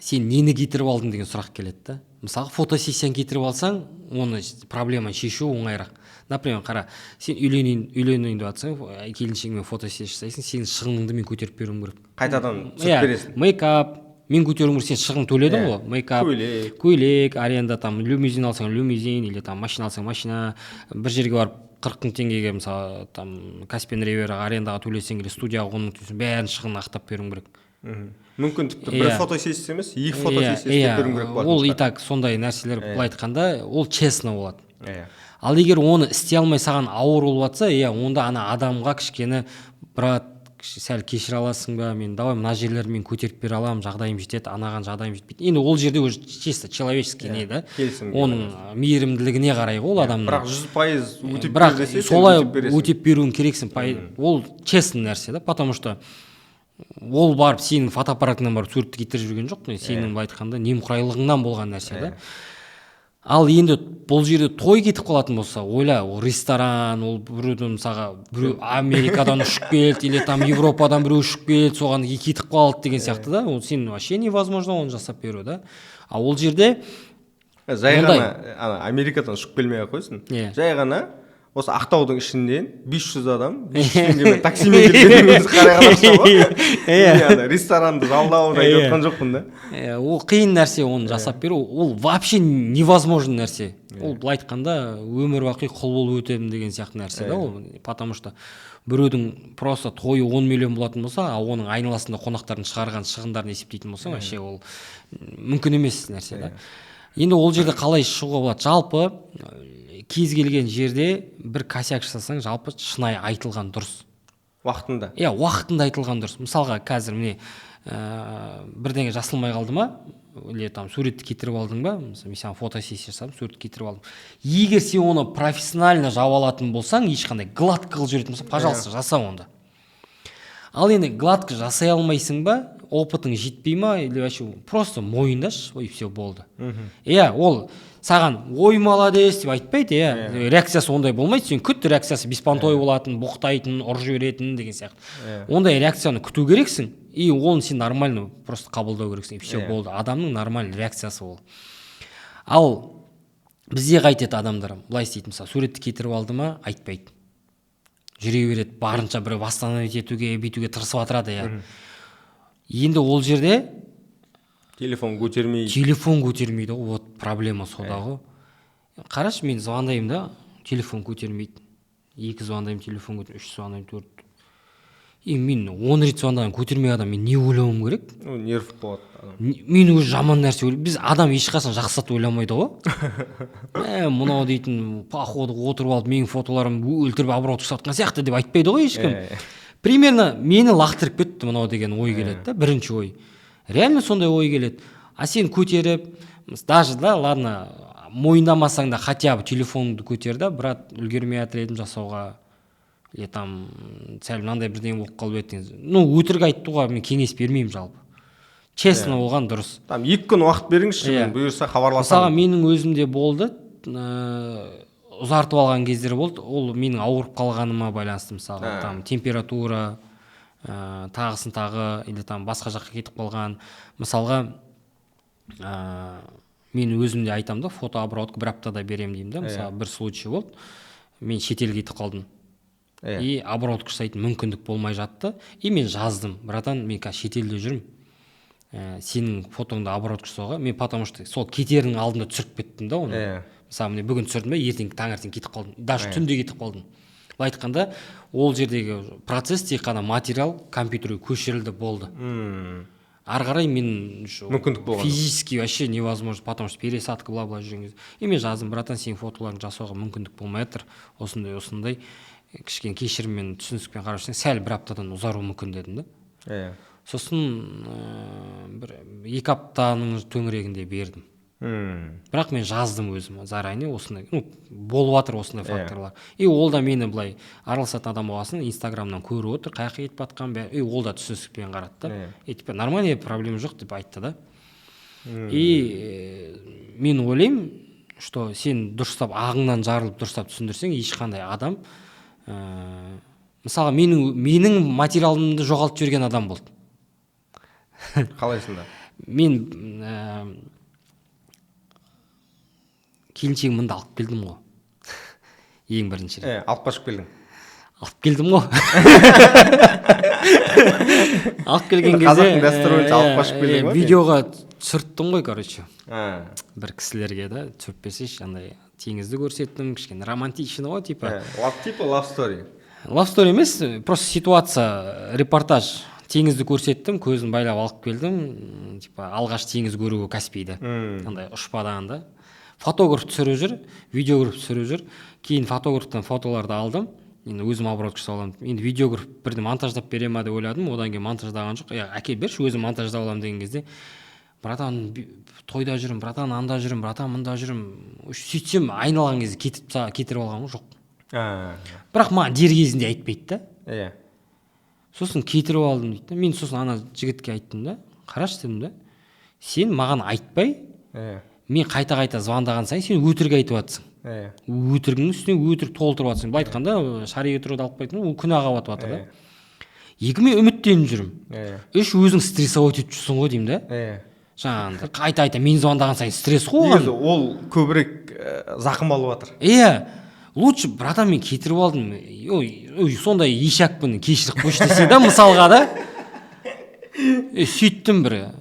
сен нені кетіріп алдың деген сұрақ келеді да. Мысалы, фотосессияны кетіріп алсаң, оны проблеманы шешу оңайырақ. Например, қара, сен үйленейін деп жатсаң, келіншегіңмен фотосессия жасайсың, сенің шығыныңды мен көтеріп беруім керек. Қайтадан түсіріп бересің. Мейкап мен көтеруім керек, сен шығын төледің ғой, мейкап, Көйлек. Көйлек аренда, там лимузин алсаң лимузин или там машина алсаң машина, бір жерге барып 40 000 теңгеге, мысалы, там Каспиан Ривераға арендаға төлесең или студияға 10 000 төлесең, бәрін шығынын ақтап беруің керек. Мүмкін тіпті бір фотосессия емес, екі фотосессия істеп беруің керек болатын Ол и шығар. так сондай нәрселер. Былай айтқанда, ол честно болады. Ал егер оны істей алмай, саған ауыр болып жатса, иә, онда ана адамға кішкене: «Брат, сәл кешіре аласың ба, мен давай мына жерлерді мен көтеріп бере аламын, жағдайым жетеді, анаған жағдайым жетпейді». Енді ол жерде уже чисто человеческий не да, Келісімге. Оның мейірімділігіне қарай ғой ол адамның. Бірақ 100% өтеп Бірақ бер десе, сен солай өтеп бересің. Өтеп беруің керексің. Ол честный нәрсе да, потому что ол барып сенің фотоаппаратыңнан барып суретті кетіріп жүрген жоқ қой, сенің былай айтқанда немқұрайлығыңнан болған нәрсе да. Ал енді бұл жерде той кетіп қалатын болса, ойла, ол ресторан, ол біреудің, мысалға, біреу Америкадан ұшып келді или там Европадан біреу ұшып келді, соған кетіп қалды деген сияқты да. Ол сен вообще невозможно оны жасап беру да. А ол жерде Жай ондай. ғана ана Америкадан ұшып келмей ақ қойсын, жай ғана осы Ақтаудың ішінен 500 адам 500 теңгемен таксимен келгеннің өзі қарайған ақша ғой. Мен ана ресторанды жалдауды айтып жатқан жоқпын да. Иә, ол қиын нәрсе, оны жасап беру ол вообще невозможно нәрсе. Ол былай айтқанда өмір бақи құл болып өтемін деген сияқты нәрсе да ол, потому что біреудің просто тойы 10 миллион болатын болса, а оның айналасында қонақтардың шығарған шығындарын есептейтін болсаң, вообще ол мүмкін емес нәрсе да. Енді ол жерде қалай шығуға болады? Жалпы кез келген жерде бір косяк жасасаң, жалпы шынайы айтылған дұрыс. Уақытында. Иә, уақытында айтылған дұрыс. Мысалға, қазір міне, бірдеңе жасалмай қалды ма или там суретті кетіріп алдың ба, мысалы, мен саған фотосессия жасадым, суретті кетіріп алдым. Егер сен оны профессионально жаба алатын болсаң, ешқандай гладко қылып жіберетін болсаң, пожалуйста, жаса онда. Ал енді гладко жасай алмайсың ба, опытың жетпей ма или вообще просто мойындашы и все, болды. Иә, ол саған «Ой, молодец» деп айтпайды, иә, реакциясы ондай болмайды. Сен күт, реакциясы беспонтой болатын, боқтайтын, ұрып жіберетін деген сияқты. Ондай реакцияны күту керексің и оны сен нормально просто қабылдау керексің, и все, болды. Адамның нормальный реакциясы ол. Ал бізде қайтеді? Адамдар былай істейді: мысалы, суретті кетіріп алды ма, айтпайды, жүре береді, барынша бір восстановить етуге, бүйтуге тырысып жатырады. Иә, енді ол жерде Телефон көтермей. Телефон көтермейді ғой, вот проблема сода ғой. Қарашы, мен звондаймын да, телефон көтермейді. Екі звондаймын, телефон көтермейді, үш звондаймын, төрт, и мен 10 рет звондаған, көтермей адам, мен не ойлауым керек? Ну, нерв болады адам. Мен уже жаман нәрсе ойлаймын. Біз адам ешқашан жақсы зат ойламайды ғой. Мә, мынау дейтін, походу, отырып алып менің фотоларымды өлтіріп, оборот жасап жатқан сияқты деп айтпайды ғой ешкім. Примерно мені лақтырып кетті мынау деген ой келеді да, бірінші ой реально сондай ой келеді. А сен көтеріп, даже да, ладно, мойындамасаң да, хотя бы телефоныңды көтер да: «Брат, үлгермей жатыр едім жасауға» или там сәл мынандай бірдеңе болып қалып еді деген. Ну, өтірік айтуға мен кеңес бермеймін, жалпы честно болған дұрыс. Там 2 күн уақыт беріңізші, мен бұйырса Мысалға, хабарласамын. менің өзімде болды. Ұзартып алған кездер болды. Ол менің ауырып қалғаныма байланысты, мысалға, там температура, тағысын тағы, или там басқа жаққа кетіп қалған. Мысалға, мен өзім де айтамын да, фотообработка бір аптада беремін деймін да. Мысалы, бір случай болды, мен шетелге кетіп қалдым. И обработка жасайтын мүмкіндік болмай жатты. И мен жаздым: «Братан, мен қазір шетелде жүрмін, сенің фотоңды обработка жасауға мен, потому что сол кетердің алдында түсіріп кеттім да оны. Мысалы, міне, бүгін түсірдім ба, ертең таңертең кетіп қалдым, даже түнде кетіп қалдым. Былай айтқанда, ол жердегі процесс тек қана материал компьютерге көшірілді, болды. Ары қарай мен уже Мүмкіндік болған жоқ. физически вообще невозможно, потому что пересадка, бла бла жүрген кезде. И мен жаздым: «Братан, сенің фотоларыңды жасауға мүмкіндік болмай жатыр, осындай осындай, кішкене кешіріммен, түсіністікпен қарап жүрсең, сәл бір аптадан ұзаруы мүмкін», — дедім да. Сосын бір екі аптаның төңірегінде бердім. Бірақ мен жаздым өзім заранее, осындай, ну, болып жатыр осындай факторлар. И ол да мені былай араласатын адам болған соң, Инстаграмнан көріп отыр, қай жаққа кетіп жатқанын, бәрі. И ол да түсіністікпен қарады да. И типа нормально, проблема жоқ деп айтты да. И мен ойлаймын, что сен дұрыстап ағыңнан жарылып, дұрыстап түсіндірсең, ешқандай адам, мысалға, менің материалымды жоғалтып жіберген адам болды. Қалай сонда? Мен келіншегімді мында алып келдім ғой ең бірінші рет. Алып қашып келдің. Алып келдім ғой. Алып келген кезде Қазақтың дәстүрі бойынша алып қашып келдің ғой. Видеоға түсірттім ғой, короче, бір кісілерге да түсіріп берсейші, андай теңізді көрсеттім, кішкене романтичный ғой, типа. Типа love story. Love story емес, просто ситуация, репортаж. Теңізді көрсеттім, көзін байлап алып келдім, типа алғаш теңіз көруі Каспийді. Андай ұшпадан да фотограф түсіріп жүр, видеограф түсіріп жүр. Кейін фотографтан фотоларды алдым, енді өзім обработка жасап аламын. Енді видеограф бірден монтаждап бере ма деп ойладым, одан кейін монтаждаған жоқ. «Е, әкел берші, өзім монтаждап аламын», — деген кезде: «Братан, тойда жүрмін, братан, анда жүрмін, братан, мында жүрмін». Сөйтсем, айналған кезде кетіп кетіріп алған ғой, жоқ. Бірақ маған дер кезінде айтпайды да. Сосын кетіріп алдым дейді да. Мен сосын ана жігітке айттым да: «Қарашы, — дедім да, — сен маған айтпай, мен қайта қайта звондаған сайын сен өтірік айтып жатрсың, өтірігіңнің үстіне өтірік толтырып жатрсың. Былай айтқанда, шариғи тұрғыда алып қайтқан, ол күнәға батып жатыр да. Екі, мен үміттеніп жүрмін. Үш, өзің стрессовать етіп жүрсің ғой», — деймін да. Жаңағындай қайта қайта мен звондаған сайын стресс қой оған. Негізі ол көбірек зақым алып жатыр. Иә, лучше: «Братан, мен кетіріп алдым, ой, ой, сондай ешакпын, кешіріп қойшы», — десе да, мысалға да. Сөйттім бір,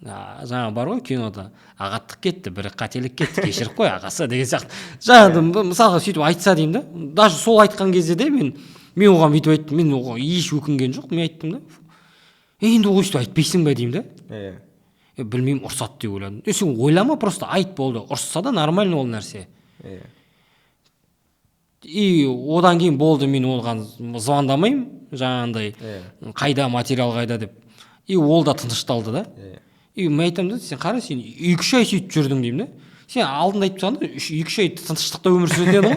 жаңа бар ғой кинода: «Ағаттық кетті, бір қателік кетті, кешіріп қой, ағасы», — деген сияқты. Жаңағы, мысалға, сөйтіп айтса деймін да. Даже сол айтқан кезде де мен оған бүйтіп айттым, мен оған еш өкінген жоқ. Мен айттым да: «Е, енді өйстіп айтпайсың ба?» — деймін да. «Е, білмеймін, ұрсады деп ойладым». Е, сен ойлама, просто айт, болды. Ұрысса да, нормально ол нәрсе. И одан кейін болды, мен оған звондамаймын жаңағындай, «Қайда материал, қайда?» деп. И ол да тынышталды да. И мен айтамын да: «Сен қара, сен 2-3 ай сөйтіп жүрдің, — деймін да, — сен алдында айтып тастаған да, 2-3 ай тыныштықта өмір сүретін едің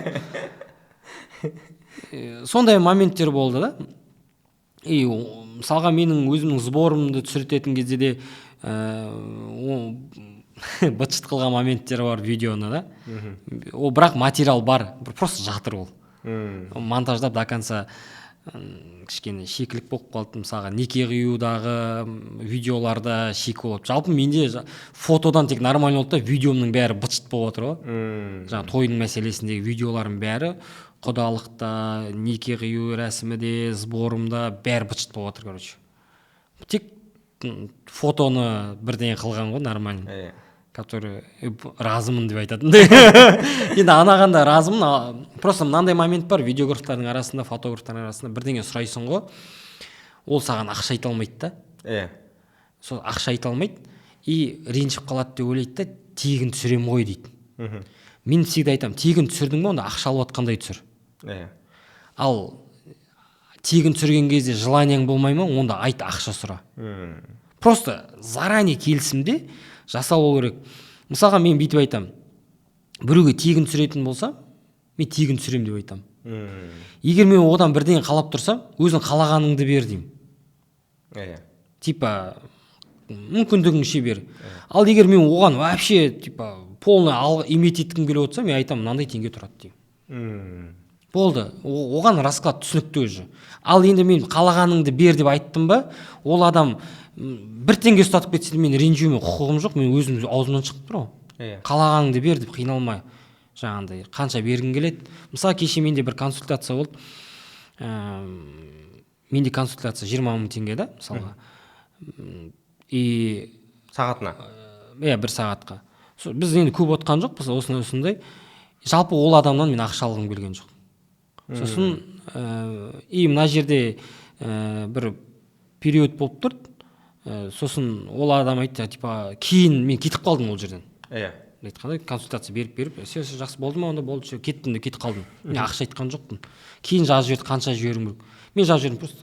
ғой». Сондай моменттер болды да. И мысалға, менің өзімнің сборымды түсіртетін кезде де быт шыт қылған моменттер бар видеоны да. Ол бірақ материал бар, просто жатыр ол. Монтаждап до конца кішкене шикілік болып қалды. Мысалға, неке қиюдағы видеоларда шикі болады. Жалпы менде фотодан тек нормально болды да, видеомның бәрі быт шыт болып отыр ғой. Жаңағы тойдың мәселесіндегі видеоларым бәрі, құдалықта, неке қию рәсімі де, сборымда бәрі быт шыт болып жатыр. Короче, тек фотоны бірдеңе қылған ғой нормально, который разымын деп айтатындай. Енді анаған да разымын. Просто мынандай момент бар: видеографтардың арасында, фотографтардың арасында бірдеңе сұрайсың ғой, ол саған ақша айта алмайды да. Сол ақша айта алмайды и ренжіп қалады деп ойлайды да, «Тегін түсіремін ғой», — дейді. Мен всегда айтамын: «Тегін түсірдің ба, онда ақша алып жатқандай түсір». Ал тегін түсірген кезде желанияң болмай ма, онда айт, ақша сұра. Просто заранее келісімде жасалу керек. Мысалға, мен бүйтіп айтамын: біреуге тегін түсіретін болсам, мен тегін түсіремін деп айтамын. Егер мен одан бірдеңе қалап тұрсам, «Өзің қалағаныңды бер», — деймін. Типа мүмкіндігіңше бер. Ал егер мен оған вообще типа полный ал иметь еткім келіп отырса, мен айтамын: «Мынандай теңге тұрады», — деймін. Болды, оған расклад түсінікті уже. Ал енді мен қалағаныңды бер деп айттым ба, ол адам бір теңге ұстатып кетсе де, мен ренжуіме құқығым жоқ. Мен өзім аузымнан шығып тұр ғой. Қалағаныңды бер деп, қиналмай, жаңағындай, қанша бергің келеді. Мысалы, кеше менде бір консультация болды. Менде консультация 20 000 теңге да, мысалға. И Сағатына? Иә, бір сағатқа. Біз енді көп отқан жоқпыз, осындай осындай. Жалпы ол адамнан мен ақша алғым келген жоқ. Сосын и мына жерде бір период болып тұрды. Сосын ол адам айтты, типа, кейін мен кетіп қалдым ол жерден. Айтқандай, консультация беріп беріп, все, все, жақсы болды ма, онда болды, все, кеттім де кетіп қалдым. Мен ақша айтқан жоқпын. Кейін жазып жіберді, қанша жіберуім керек. Мен жазып жібердім просто: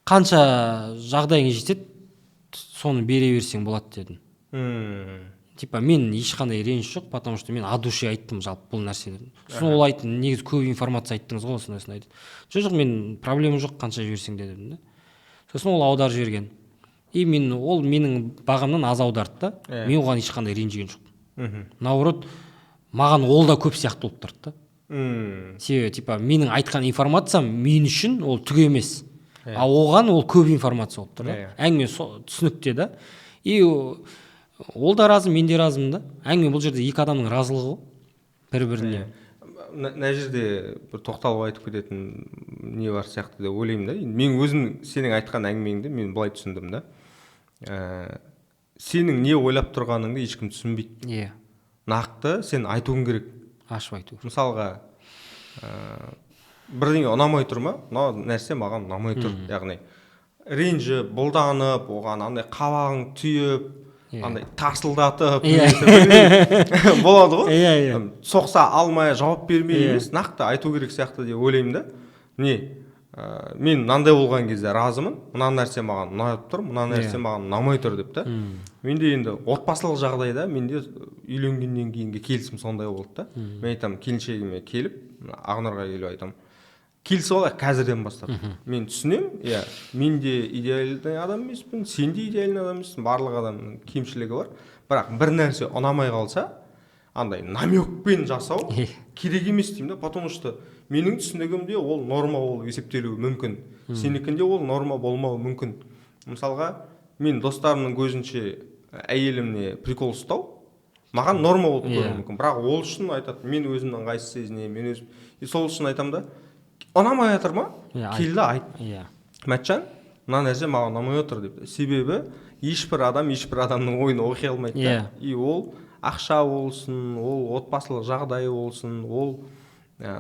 қанша жағдайың жетеді, соны бере берсең болады дедім. Типа, мен ешқандай реніш жоқ, потому что мен от души айттым жалпы бұл нәрселерді. Сосын ол айтты: негізі көп информация айттыңыз ғой, осындай осындай деді. Жоқ, жоқ, мен проблема жоқ, қанша жіберсең де дедім да. Сосын ол аударып жіберген, и мен, ол менің бағамнан аз аударды да. Мен оған ешқандай ренжіген жоқпын. Наоборот, маған ол да көп сияқты болып тұрды да. Себебі, типа, менің айтқан информациям мен үшін ол түк емес, а оған ол көп информация болып тұр да. Әңгіме түсінікті да. И ол да разы, мен де разымын да. Әңгіме бұл жерде екі адамның разылығы ғой бір біріне. Мына жерде бір тоқталып айтып кететін не бар сияқты деп ойлаймын да. Енді мен өзім сенің айтқан әңгімеңді мен былай түсіндім да. Сенің не ойлап тұрғаныңды ешкім түсінбейді. Нақты сен айтуың керек. Ашып айту. Мысалға, бірдеңе ұнамай тұр ма, мынау нәрсе маған ұнамай тұр, яғни ренжіп, бұлданып, оған андай қабағың түйіп, андай тарсылдатып немесе білмеймін, болады ғой. Иә, иә. Там, соқса алмай, жауап бермей емес, нақты айту керек сияқты деп ойлаймын да. Не мен мынандай болған кезде разымын, мына нәрсе маған ұнап тұр, мына нәрсе маған ұнамай тұр деп та. Менде енді отбасылық жағдайда, менде үйленгеннен кейінгі келісім сондай болды да. Мен айтамын, келіншегіме келіп, мына Ақнұрға келіп айтамын: келісіп алайық қазірден бастап. Мен түсінемін, иә, мен де идеальный адам емеспін, сен де идеальный адам емессің, барлық адамның кемшілігі бар. Бірақ бір нәрсе ұнамай қалса, андай намекпен жасау керек емес деймін да. Потому что менің түсінігімде ол норма болып есептелуі мүмкін, сенікінде ол норма болмауы мүмкін. Мысалға, мен достарымның көзінше әйелімне прикол ұстау маған норма болып көрінуі мүмкін, бірақ ол үшін айтады, мен өзімді ыңғайсыз сезінемін, мен өзім. И сол үшін айтамын да: ұнамай жатыр ма, Иә, айт. кел де айт. Мәтжан, мына нәрсе маған ұнамай отыр деп. Себебі ешбір адам ешбір адамның ойын оқи алмайды да. И ол ақша болсын, ол отбасылық жағдайы болсын, ол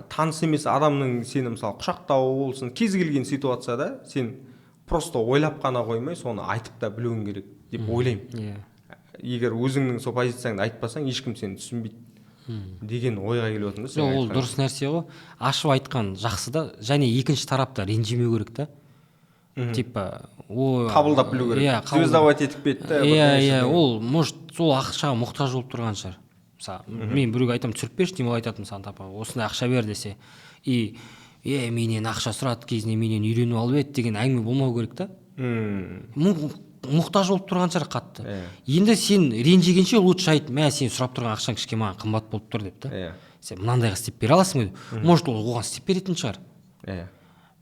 таныс емес адамның сені, мысалы, құшақтауы болсын, кез келген ситуацияда сен просто ойлап қана қоймай, соны айтып та білуің керек деп ойлаймын. Егер өзіңнің сол позицияңды айтпасаң, ешкім сені түсінбейді деген ойға келіп отырмын да сен Жоқ, ол айтқан. дұрыс нәрсе ғой, ашып айтқан жақсы да. Және екінші тарап та ренжімеу керек та, типа, ой. Қабылдап білу керек. Иә. Звездовать етіп кетті, Иә. бірдеңе. Иә, ол, может, сол ақшаға мұқтаж болып тұрған шығар. Мысалы, мен біреуге айтамын, түсіріп берші деймін, ол айтады, мысалы, тапа, осындай ақша бер десе, и е, менен ақша сұрады, кезінде менен үйреніп алып еді деген әңгіме болмау керек та. Мұқтаж болып тұрған шығар қатты. Енді сен ренжігенше, лучше айт: мә, сен сұрап тұрған ақшаң кішкене маған қымбат болып тұр деп та. Сен мынандайға істеп бере аласың ба деп. Может, ол оған істеп беретін шығар.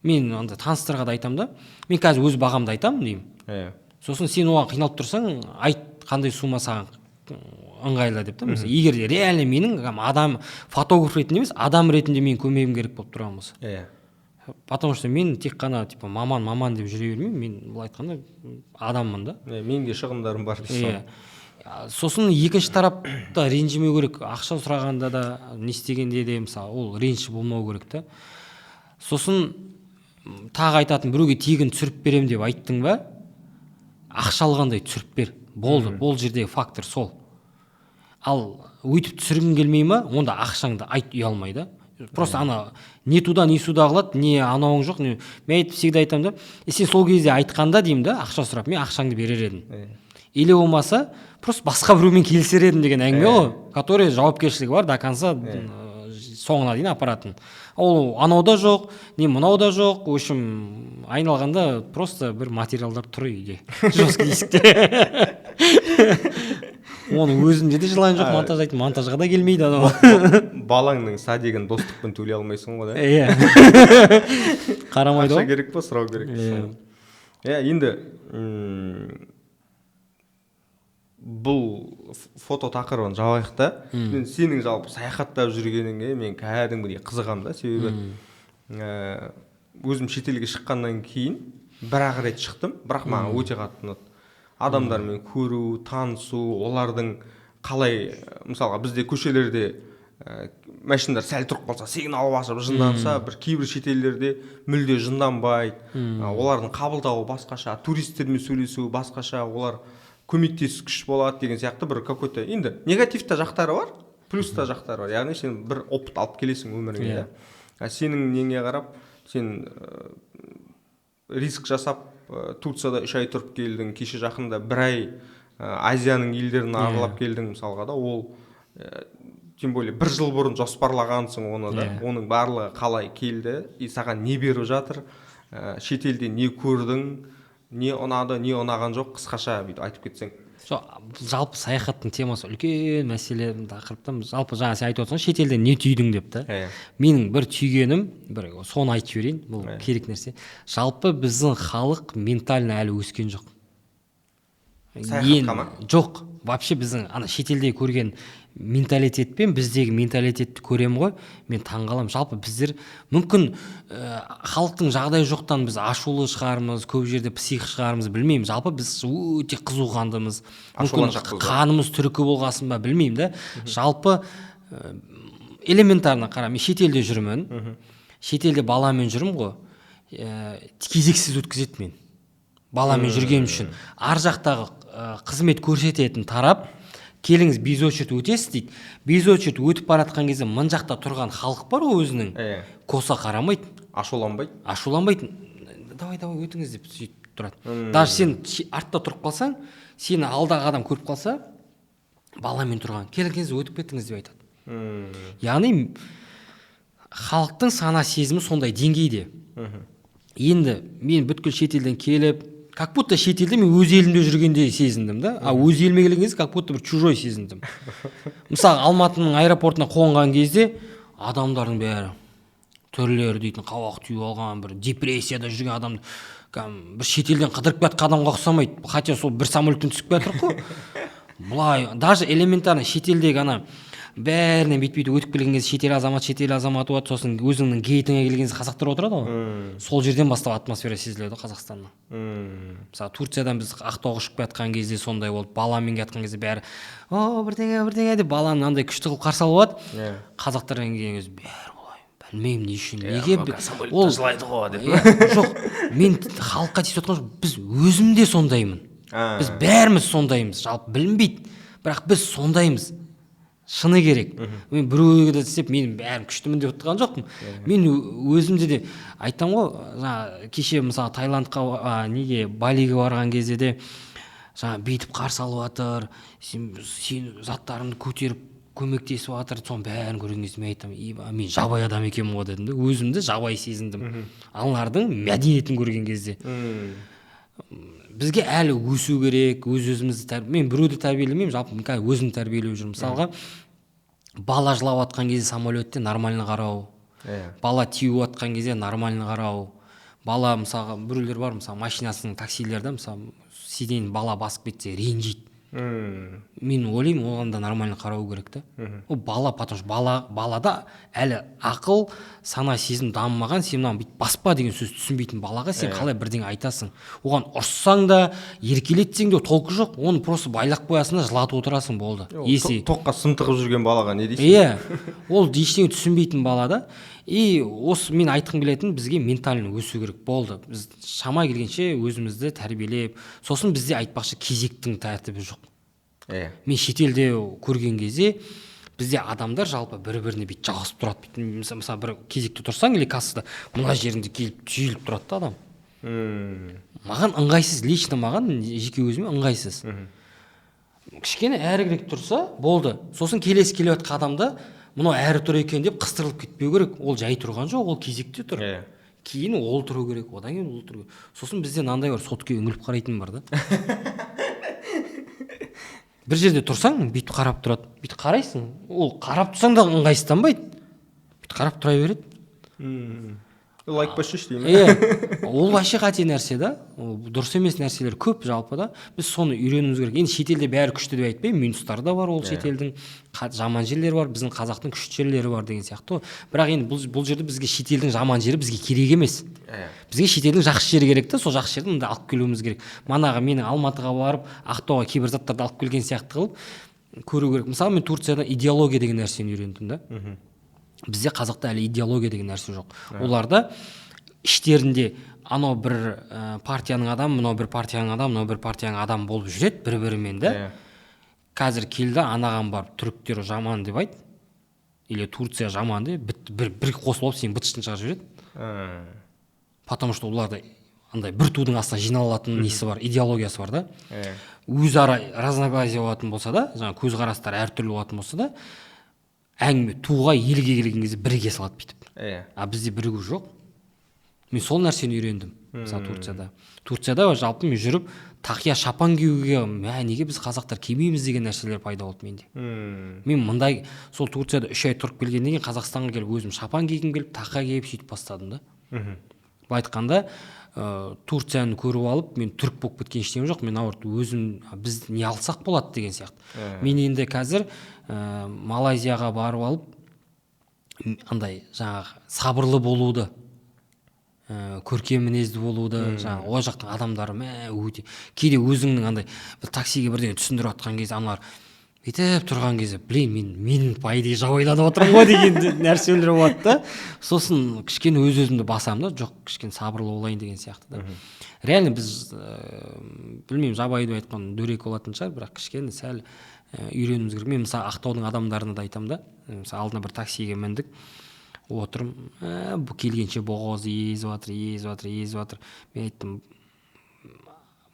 Мен андай таныстарға да айтамын да: мен қазір өз бағамды айтамын деймін. Сосын сен оған қиналып тұрсаң, айт, қандай сумма саған ыңғайлы деп та. Мысалы, егер де реально менің адам, фотограф ретінде емес, адам ретінде менің көмегім керек болып тұрған болса. Потому что мен тек қана, типа, маман, маман деп жүре бермеймін, мен, былай айтқанда, адаммын да. Иә, менің де шығындарым бар дейсің ғой. Иә. Сосын екінші тарап та ренжімеу керек ақша сұрағанда да, не істегенде де, мысалы, ол реніш болмау керек та. Сосын тағы айтатын: біреуге тегін түсіріп беремін деп айттың ба, ақша алғандай түсіріп бер, болды. Бұл жердегі фактор сол. Ал өйтіп түсіргің келмей ма, онда ақшаңды айт, ұялмай да. Просто ана не туда, не сюда қылады, не анауың жоқ, не. Мен айтып, всегда айтамын да: е, сен сол кезде айтқанда деймін да, ақша сұрап, мен ақшаңды берер едім или болмаса просто басқа біреумен келісер едім деген әңгіме ғой, который жауапкершілігі бар, до конца, соңына дейін апаратын. Ол анау да жоқ, не мынау да жоқ. В общем, айналғанда просто бір материалдар тұр үйде, жесткий дискте. Оны өзімде де желание жоқ монтаждайтын, монтажға да келмейді анау. Балаңның садигін достықпен төлей алмайсың ғой да. Иә, қарамайды Ақша ғой. керек па, сұрау керек. Иә, енді бұл фото тақырыбын жабайық та. Мен сенің жалпы саяхаттап жүргеніңе мен кәдімгідей қызығамын да, себебі өзім шетелге шыққаннан кейін бір ақ рет шықтым, бірақ маған өте қатты ұнады адамдармен көру, танысу, олардың қалай, мысалға, бізде көшелерде машиналар сәл тұрып қалса, сигнал басып жынданса, бір кейбір шетелдерде мүлде жынданбайды. Олардың қабылдауы басқаша, туристермен сөйлесуі басқаша, олар көмектескіш болады деген сияқты. Бір какой то енді негатив та жақтары бар, плюс та жақтары бар, яғни сен бір опыт алып келесің өміріңе. Да, а сенің неңе қарап, сен риск жасап, Турцияда 3 ай тұрып келдің, кеше жақында бір ай Азияның елдерін аралап келдің мысалға да. Ол тем более бір жыл бұрын жоспарлағансың оны да. Оның барлығы қалай келді и саған не беріп жатыр, шетелде не көрдің, не ұнады, не ұнаған жоқ, қысқаша бүйтіп айтып кетсең. Жоқ, жалпы саяхаттың темасы үлкен мәселе, тақырып та. Жалпы жаңа сен айтып отырсың ғой, шетелден не түйдің деп та. Менің бір түйгенім, бір соны айтып жіберейін, бұл керек нәрсе. Жалпы біздің халық ментально әлі өскен жоқ. Саяхатқа ма? Жоқ, вообще біздің ана шетелде көрген менталитетпен біздегі менталитетті көремін ғой, мен таңғаламын. Жалпы біздер мүмкін халықтың жағдайы жоқтан біз ашулы шығармыз, көп жерде псих шығармыз, білмеймін. Жалпы біз өте қызуқандымыз, мүмкін Ашуланшақпыз ба? қанымыз түркі болғасын ба, білмеймін да. Жалпы элементарно қара, мен шетелде жүрмін, шетелде баламен жүрмін ғой, кезексіз өткізеді. Мен баламен жүргенім үшін ар жақтағы қызмет көрсететін тарап: «Келіңіз, без очередь өтесіз», – дейді. Без очередь өтіп бара жатқан кезде мына жақта тұрған халық бар ғой өзінің, коса қарамайды. Ашуланбайды. Ашуланбайды, «Давай, давай, өтіңіз», – деп сөйтіп тұрады. Даже сен артта тұрып қалсаң, сені алдағы адам көріп қалса, баламен тұрған, «Келіңіз, өтіп кетіңіз», – деп айтады. Яғни халықтың сана сезімі сондай деңгейде. Енді мен бүткіл шетелден келіп, как будто шетелде мен өз елімде жүргендей сезіндім да, а өз еліме келген кезде как будто бір чужой сезіндім. Мысалы, Алматының аэропортына қонған кезде адамдардың бәрі түрлері дейтін, қабақ түйіп алған, бір депрессияда жүрген адам, кәдімгі бір шетелден қыдырып келе жатқан адамға ұқсамайды, хотя сол бір самолеттен түсіп келе жатыр ғой былай. Даже элементарно шетелдегі ана бәрінен бүйтіп бүйтіп өтіп келген кезде шетел азамат, шетел азаматы болады, сосын өзіңнің гейтіңе келген кезде қазақтар отырады ғой, сол жерден бастап атмосфера сезіледі ғой Қазақстанның. Мысалы, Турциядан біз Ақтауға ұшып келе жатқан кезде сондай болды. Баламен келе жатқан кезде бәрі «О, бірдеңе, бірдеңе» деп, баланы андай күшті қылып қарсы алып алады. Қазақтар келген кезде бәрі былай, білмеймін не үшін, неге Ол жылайды ғой деп. Иә, жоқ, мен халыққа тиісіп жатқан жоқ, біз, өзім де сондаймын. Біз бәріміз сондаймыз жалпы, білінбейді, бірақ біз сондаймыз, шыны керек. Мен біреуге де істеп, мен бәрін күштімін деп отырған жоқпын. Мен өзімде де айтамын ғой, жаңа кеше, мысалы, Таиландқа, неге, Балиге барған кезде де жаңа бүйтіп қарсы алып жатыр, сен заттарыңды көтеріп көмектесіп жатыр. Соның бәрін көрген кезде мен айтамын: «Иба, мен жабайы адам екенмін ғой», – дедім да, өзімді жабайы сезіндім аналардың мәдениетін көрген кезде. Бізге әлі өсу керек, өз өзімізді мен біреуді тәрбиелемеймін, жалпы мен қазір өзімді тәрбиелеп жүрмін. Мысалға, бала жылап жатқан кезде самолетте нормально қарау, бала теуіп жатқан кезде нормально қарау. Бала, мысалға, біреулер бар, мысалы, машинасының, таксилерде, мысалы, сиденье бала басып кетсе, ренжиді. Мен ойлаймын, оған да нормально қарау керек та. Ол бала, потому что бала, балада әлі ақыл, сана сезім дамымаған. Сен мынаны бүйтіп баспа деген сөз түсінбейтін балаға сен қалай бірдеңе айтасың? Оған ұрыссаң да, еркелетсең де толку жоқ, оны просто байлап қоясың да, жылатып отырасың, болды. Ол Если тоққа сым тығып жүрген балаға не дейсің? Иә, ол ештеңе түсінбейтін бала да. И осы мен айтқым келетін, бізге ментально өсу керек болды. Біз шама келгенше өзімізді тәрбиелеп, сосын бізде, айтпақшы, кезектің тәртібі жоқ. Мен шетелде көрген кезде бізде адамдар жалпы бір біріне бүйтіп жабысып тұрады бүйтіп. Мысалы, бір кезекте тұрсаң или кассада, мына жерінде келіп түйіліп тұрады да адам. Маған ыңғайсыз, лично маған, жеке өзіме ыңғайсыз. Кішкене әрірек тұрса болды. Сосын келесі келіп жатқан адамда мынау әрі тұр екен деп қыстырылып кетпеу керек. Ол жай тұрған жоқ, ол кезекте тұр. Кейін ол тұру керек, одан кейін ол тұру керек. Сосын бізде мынандай бар, соткаға үңіліп қарайтын бар да. Бір жерде тұрсаң, бүйтіп қарап тұрады, бүйтіп қарайсың, ол қарап тұрсаң да ыңғайсызданбайды, бүйтіп қарап тұра береді. Лайк басшы деймін. Иә, ол вообще қате нәрсе да, ол дұрыс емес нәрселер көп жалпы да. Біз соны үйренуіміз керек. Енді шетелде бәрі күшті деп айтпаймын, минустары да бар ол. Шетелдің жаман жерлері бар, біздің қазақтың күшті жерлері бар деген сияқты ғой. Бірақ енді бұл жерде бізге шетелдің жаман жері бізге керек емес. Бізге шетелдің жақсы жері керек та, сол жақсы жерді мында алып келуіміз керек. Манағы менің Алматыға барып, Ақтауға кейбір заттарды алып келген сияқты қылып көру керек. Мысалы, мен Турцияда идеология деген нәрсені үйрендім да. Бізде, қазақта, әлі идеология деген нәрсе жоқ. Оларда іштерінде анау бір партияның адамы, мынау бір партияның адамы, мынау бір партияның адамы болып жүреді бір бірімен да. Қазір келді, анаған барып, түріктер жаман деп айт или Турция жаман деп, бітті, бір қосылып алып, сені быт-шытын шығарып жібереді. Потому что оларда андай бір тудың астына жиналатын несі бар, идеологиясы бар да. Өзара разногласие болатын болса да, жаңағы көзқарастар әртүрлі болатын болса да, әңгіме туға, елге келген кезде біріге салады бүйтіп. А бізде бірігу жоқ. Мен сол нәрсені үйрендім, мысалы, Турцияда. Жалпы мен жүріп, тақия, шапан киюге, мә, неге біз қазақтар кимейміз деген нәрселер пайда болды менде. Мен мындай сол Турцияда 3 ай тұрып келгеннен кейін, Қазақстанға келіп, өзім шапан кигім келіп, тақия киіп, сөйтіп бастадым да. Былай айтқанда, Турцияны көріп алып, мен түрік болып кеткен ештеңе жоқ. Мен, наоборот, өзім біз не алсақ болады деген сияқты. Мен енді қазір Малайзияға барып алып, андай жаңағы сабырлы болуды, көркем мінезді болуды, жаңағы ол жақтың адамдары, мә, өте кейде өзіңнің андай бір таксиге бірдеңе түсіндіріп жатқан кезде, аналар бүйтіп тұрған кезде, блин, мен по идее жабайыланып отырмын ғой деген нәрселер болады да. Сосын кішкене өз өзімді басамын да, жоқ, кішкене сабырлы болайын деген сияқты да. Реально біз, білмеймін, жабайы деп айтқан дөрекі болатын шығар, бірақ кішкене сәл үйренуіміз керек. Мен, мысалы, Ақтаудың адамдарына да айтамын да. Мысалы, алдына бір таксиге міндік, отырмын, бұл келгенше боғауыз езіп жатыр, езіп жатыр, езіп жатыр. Мен айттым: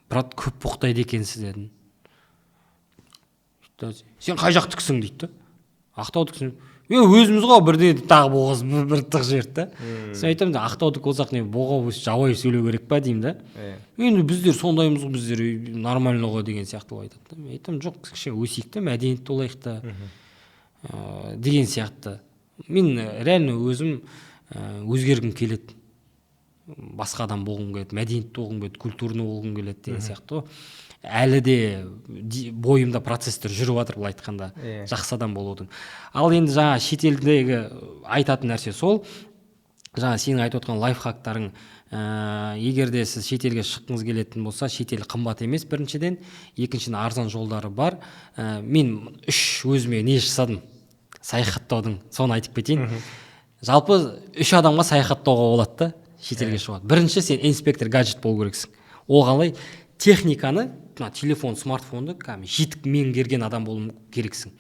«Брат, көп боқтайды екенсіз», — дедім. «Сен қай жақтікісің?» — дейді да. «Ақтаудікісің». «Е, өзіміз ғой бірдеңе», — деп тағы боғауыз бір тық жіберді да. Сосын айтамын да: «Ақтаудікі болсақ, не, боғауыз, жабайы сөйлеу керек па?» — деймін да. «Енді біздер сондаймыз ғой, біздер нормально ғой» деген сияқты қылып айтады да. Мен айтамын: «Жоқ, кішкене өсейік та, мәдениетті болайық та», деген сияқты. Мен реально өзім өзгергім келеді, басқа адам болғым келеді, мәдениетті болғым келеді, культурный болғым келеді деген сияқты ғой. Әлі де бойымда процесстер жүріп жатыр, былай айтқанда, жақсы адам болудың. Ал енді жаңа шетелдегі айтатын нәрсе сол, жаңа сенің айтып отқан лайфхактарың. Егер де сіз шетелге шыққыңыз келетін болса, шетел қымбат емес біріншіден, екіншіден, арзан жолдары бар. Мен үш өзіме не жасадым саяхаттаудың, соны айтып кетейін. Жалпы үш адамға саяхаттауға болады да, шетелге шығуға. Бірінші, сен инспектор гаджет болу керексің. Ол қалай? Техниканы, мына телефон, смартфонды кәдімгі жетік меңгерген адам болу керексің.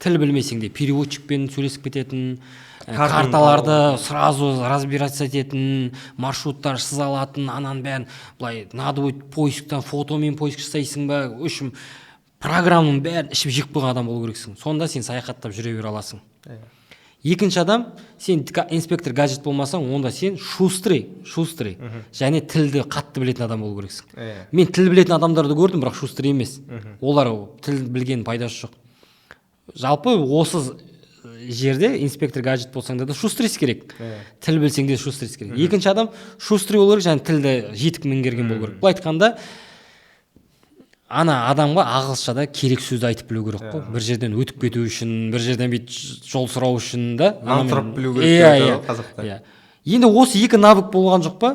Тіл білмесең де, переводчикпен сөйлесіп кететін, карталарды сразу разбираться ететін, маршруттар сыза алатын, ананың бәрін былай надо будет поисктан, фотомен поиск жасайсың ба, в общем, программаның бәрін ішіп жеп қойған адам болу керексің. Сонда сен саяхаттап жүре бере аласың. Екінші адам, сен инспектор гаджет болмасаң, онда сен шустрый, шустрый және тілді қатты білетін адам болу керексің. Мен тіл білетін адамдарды көрдім, бірақ шустрый емес олар, тіл білген пайдасы жоқ. Жалпы осы жерде инспектор гаджет болсаң да шустрый керек, тіл білсең де, шустрый керек. Екінші адам шустрый болу керек және тілді жетік меңгерген болу керек. Былай айтқанда, ана адамға ағылшыншада керек сөзді айтып білу керек қой, бір жерден өтіп кету үшін, бір жерден бүйтіп жол сұрау үшін да. Нан анамен- сұрап білу керек иә деп айтады иә ғой қазақта. Иә, енді осы екі навык болған жоқ па,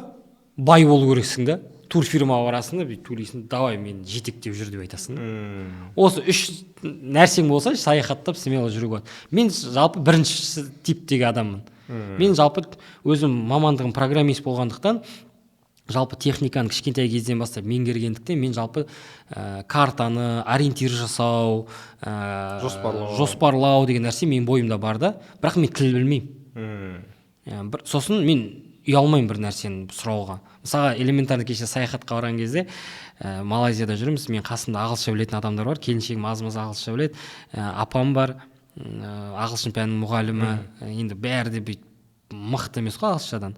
бай болу керексің да. Турфирмаға барасың да, бүйтіп төлейсің, давай, мені жетектеп жүр деп айтасың да. Осы үш нәрсең болса, саяхаттап смело жүруге болады. Мен жалпы бірінші типтегі адаммын. Мен жалпы өзім мамандығым программист болғандықтан, жалпы техниканы кішкентай кезден бастап меңгергендіктен, мен жалпы картаны ориентир жасау, Жоспарлау. жоспарлау деген нәрсе менің бойымда бар да. Бірақ мен тіл білмеймін. Бір, сосын мен ұялмаймын бір нәрсені сұрауға. Мысалға, элементарно кеше саяхатқа барған кезде, Малайзияда жүрміз, мен қасымда ағылшынша білетін адамдар бар, келіншегім аз маз ағылшынша біледі, апам бар, ағылшын пәнінің мұғалімі. Енді бәрі де бүйтіп мықты емес қой ағылшыншадан.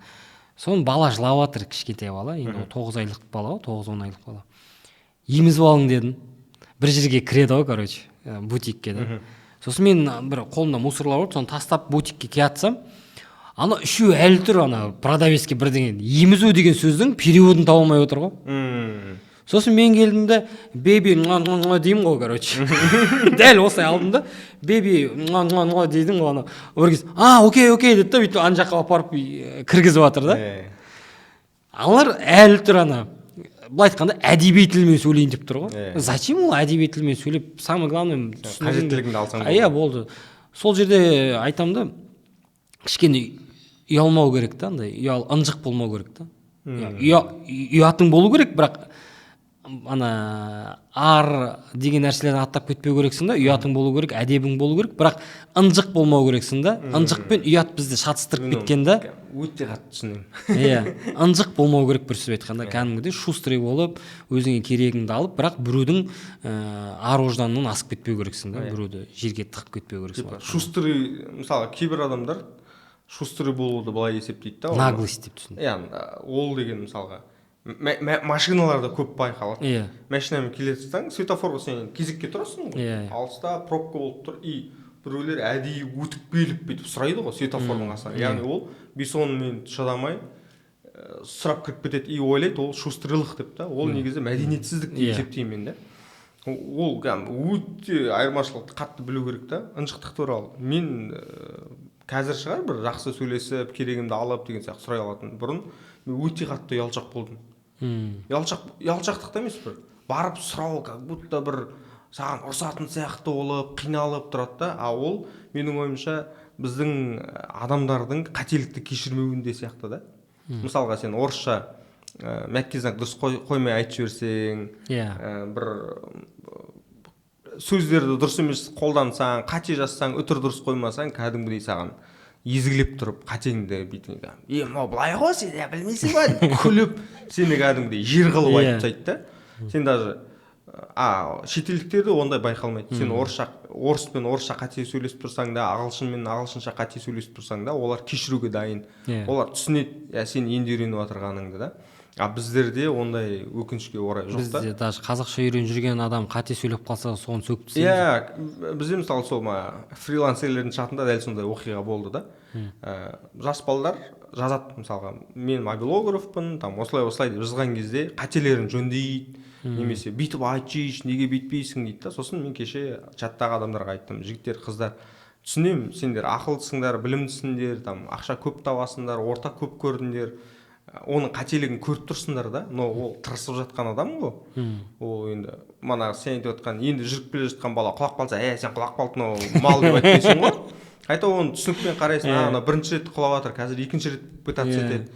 Соны бала жылап жатыр, кішкентай бала енді, ол 9 айлық бала ғой, 9-10 айлық бала. «Емізіп алың», — дедім. Бір жерге кіреді ғой, короче, бутикке да. Сосын мен бір қолымда мусорлар болды, соны тастап, бутикке келатсам, ана үшеуі әлі тұр, ана продавецке бірдеңе, емізу деген сөздің переводын таба алмай отыр ғой. Сосын мен келдім де, baby деймін ғой, короче, дәл осылай алдым да, baby дедім ғой. Ана бір кезде: «А, окей, окей», — деді да, бүйтіп ана жаққа апарып кіргізіп жатыр да. Аналар әлі тұр, ана былай айтқанда, әдеби тілмен сөйлейін деп тұр ғой. Зачем ол әдеби тілмен сөйлеп? Самое главное Қажеттілігіңді алсаң. Иә, болды. Сол жерде айтамын да, кішкене ұялмау керек та, андай ұял, ынжық болмау керек та. Ұятың болу керек, бірақ ана ар деген нәрселерден аттап кетпеу керексің да. Ұятың болу керек, әдебің болу керек, бірақ ынжық болмау керексің да. Ынжық пен ұят бізді шатыстырып кеткен да. Өте қатты түсінемін. Иә, ынжық болмау керек. Бір сөзбен айтқанда, кәдімгідей шустрый болып, өзіңе керегіңді алып, бірақ біреудің ар ожданынан асып кетпеу керексің да, біреуді жерге тығып кетпеу керексің. Типа шустрый, мысалы, кейбір адамдар шустрый болуды былай есептейді да. Наглость деп түсінеді. Иә, ол деген, мысалға, машиналарда көп байқалады. Машинамен келе жатсаң, светофорға сен кезекке тұрасың ғой. Иә. Алыста пробка болып тұр, и біреулер әдейі өтіп келіп, бүйтіп сұрайды ғой светофордың қасына. Яғни ол 5-10 минут шыдамай, сұрап кіріп кетеді и ойлайды, ол шустрыйлық деп та. Ол негізі мәдениетсіздік деп есептеймін мен да. Ол кәдімгі өте айырмашылықты қатты білу керек та. Ынжықтық туралы мен қазір шығар бір жақсы сөйлесіп, керегімді алып деген сияқты сұрай алатын. Бұрын мен өте қатты ұялшақ болдым. Ұялшақ, ұялшақтық та емес, бір барып сұрау как будто бір саған ұрсатын сияқты болып, қиналып тұрады да. А ол, менің ойымша, біздің адамдардың қателікті кешірмеуінде сияқты да. Мысалға, сен орысша мягкий знак дұрыс қоймай айтып жіберсең, бір сөздерді дұрыс емес қолдансаң, қате жазсаң, үтір дұрыс қоймасаң, кәдімгідей саған езгілеп тұрып, қатеңді бүйтіп: «Е, мынау былай ғой, сен білмейсің ба?» — деп күліп, сені кәдімгідей жер қылып айтып тастайды да. Сен даже, а шетелдіктерде ондай байқалмайды. Сен орысша, орыспен орысша қате сөйлесіп тұрсаң да, ағылшынмен ағылшынша қате сөйлесіп тұрсаң да, олар кешіруге дайын. Олар түсінеді, иә, сен енді үйреніп жатырғаныңды да. А біздерде ондай, өкінішке орай, жоқ та. Бізде даже қазақша үйреніп жүрген адам қате сөйлеп қалса, соны сөгіп тастаймыз. Иә, бізде, мысалы, сол фрилансерлердің чатында дәл сондай оқиға болды да. Жас балдар жазады, мысалға, мен мобилографпын, там осылай осылай деп жазған кезде, қателерін жөндейді немесе бүйтіп айтшы, неге бүйтпейсің дейді да. Сосын мен кеше чаттағы адамдарға айттым: «Жігіттер, қыздар, түсінемін, сендер ақылдысыңдар, білімдісіңдер, там ақша көп табасыңдар, орта көп көрдіңдер, оның қателігін көріп тұрсыңдар да. Но ол тырысып жатқан адам ғой». Ол енді мана сен айтып отқан, енді жүріп келе жатқан бала құлап қалса: «Е, сен құлап қалдың, мынау мал», — деп айтпайсың ғой. Қайта оны түсінікпен қарайсың: а анау бірінші рет құлап жатыр, қазір екінші рет пытаться етеді.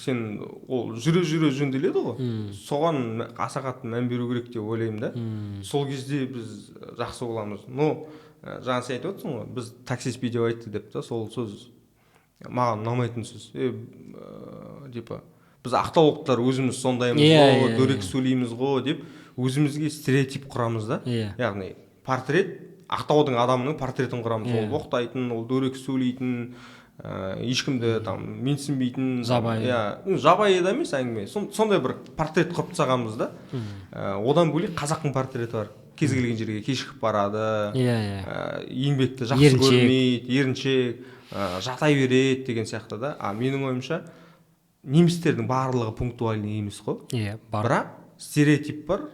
Сен ол жүре жүре жөнделеді ғой. Соған аса қатты мән беру керек деп ойлаймын да. Сол кезде біз жақсы боламыз. Но жаңа сен айтып отырсың ғой, біз таксист бүйтіп айтты деп та, сол сөз маған ұнамайтын сөз. Типа біз, ақтаулықтар, өзіміз сондаймыз ғой, дөрекі сөйлейміз ғой деп өзімізге стереотип құрамыз да. Яғни портрет, Ақтаудың адамының портретін құрамыз. Ол боқтайтын, ол дөрекі сөйлейтін, ешкімді там менсінбейтін. Жабайы. Иә, ну, жабайы да емес әңгіме. Сондай бір портрет құрып тастағанбыз да. Одан бөлек қазақтың портреті бар: кез келген жерге кешігіп барады, иә иә еңбекті жақсы Еріншек. көрмейді, еріншек, жата береді деген сияқты да. А менің ойымша, немістердің барлығы пунктуальный емес қой. Иә, бар. Бірақ стереотип бар: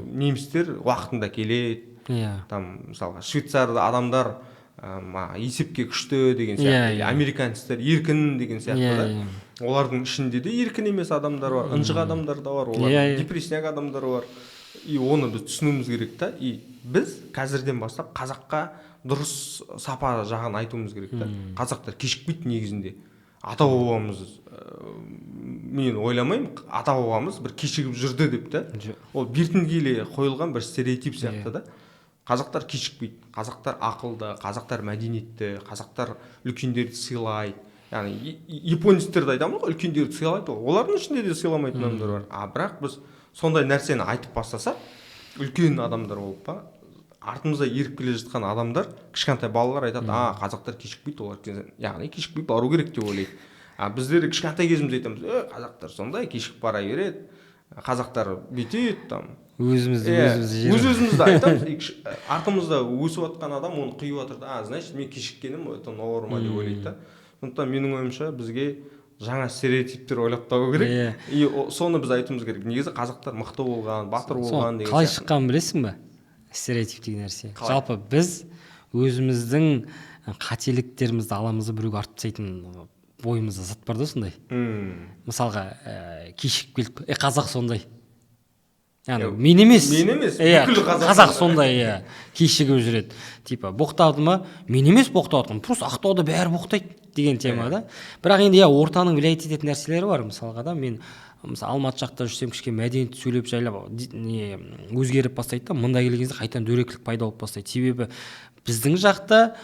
немістер уақытында келеді, там, мысалға, Швейцарияда адамдар есепке күшті деген сияқты, или Иә, иә. американецтер еркін деген сияқты да. Олардың ішінде де еркін емес адамдар бар, ынжық адамдар да бар, олар Иә, иә. депрессняк адамдар бар. И оны біз түсінуіміз керек та. И біз қазірден бастап қазаққа дұрыс сапа жағын айтуымыз керек та. Қазақтар кешікпейді негізінде. Ата бабамыз, мен ойламаймын, ата бабамыз бір кешігіп жүрді деп та. Жоқ. Ол бертін келе қойылған бір стереотип сияқты да. Қазақтар кешікпейді, қазақтар ақылды, қазақтар мәдениетті, қазақтар үлкендерді сыйлайды. Яғни японецтерді айтамыз ғой, үлкендерді сыйлайды ғой, олардың ішінде де сыйламайтын адамдар бар. А бірақ біз сондай нәрсені айтып бастасақ, үлкен адамдар болып па, артымызда еріп келе жатқан адамдар, кішкентай балалар айтады: «А, қазақтар кешікпейді, олар яғни кешікпей бару керек», — деп ойлайды. А біздер кішкентай кезімізде айтамыз: «Е, қазақтар сондай, кешігіп бара береді, қазақтар бүйтеді там». Өзімізді өзіміз өз өзімізді айтамыз. Артымызда өсіп жатқан адам оны құйып жатыр да, значит мен кешіккенім это норма деп ойлайды да. Сондықтан менің ойымша бізге жаңа стереотиптер ойлап табу керек. И соны біз айтуымыз керек. Негізі қазақтар мықты болған, батыр болған деген. Қалай шыққанын білесің бе? Стереотип деген нәрсе. Жалпы біз өзіміздің қателіктерімізді аламыз да біреуге артып тастайтын бойымызда зат бар да сондай. Мысалға, кешігіп келдік, қазақ сондай. Яғни мен емес, бүкіл қазақ сондай, иә, кешігіп жүреді. Типа боқтады ма? Мен емес боқтап жатқан, просто Ақтауда бәрі боқтайды деген тема да. Бірақ енді иә, ортаның влиять ететін нәрселері бар. Мысалға да, мен мысалы Алматы жақта жүрсем кішкене мәдениетті сөйлеп жайлап не өзгеріп бастайды да, мында келген кезде қайтадан дөрекілік пайда болып бастайды. Себебі біздің жақта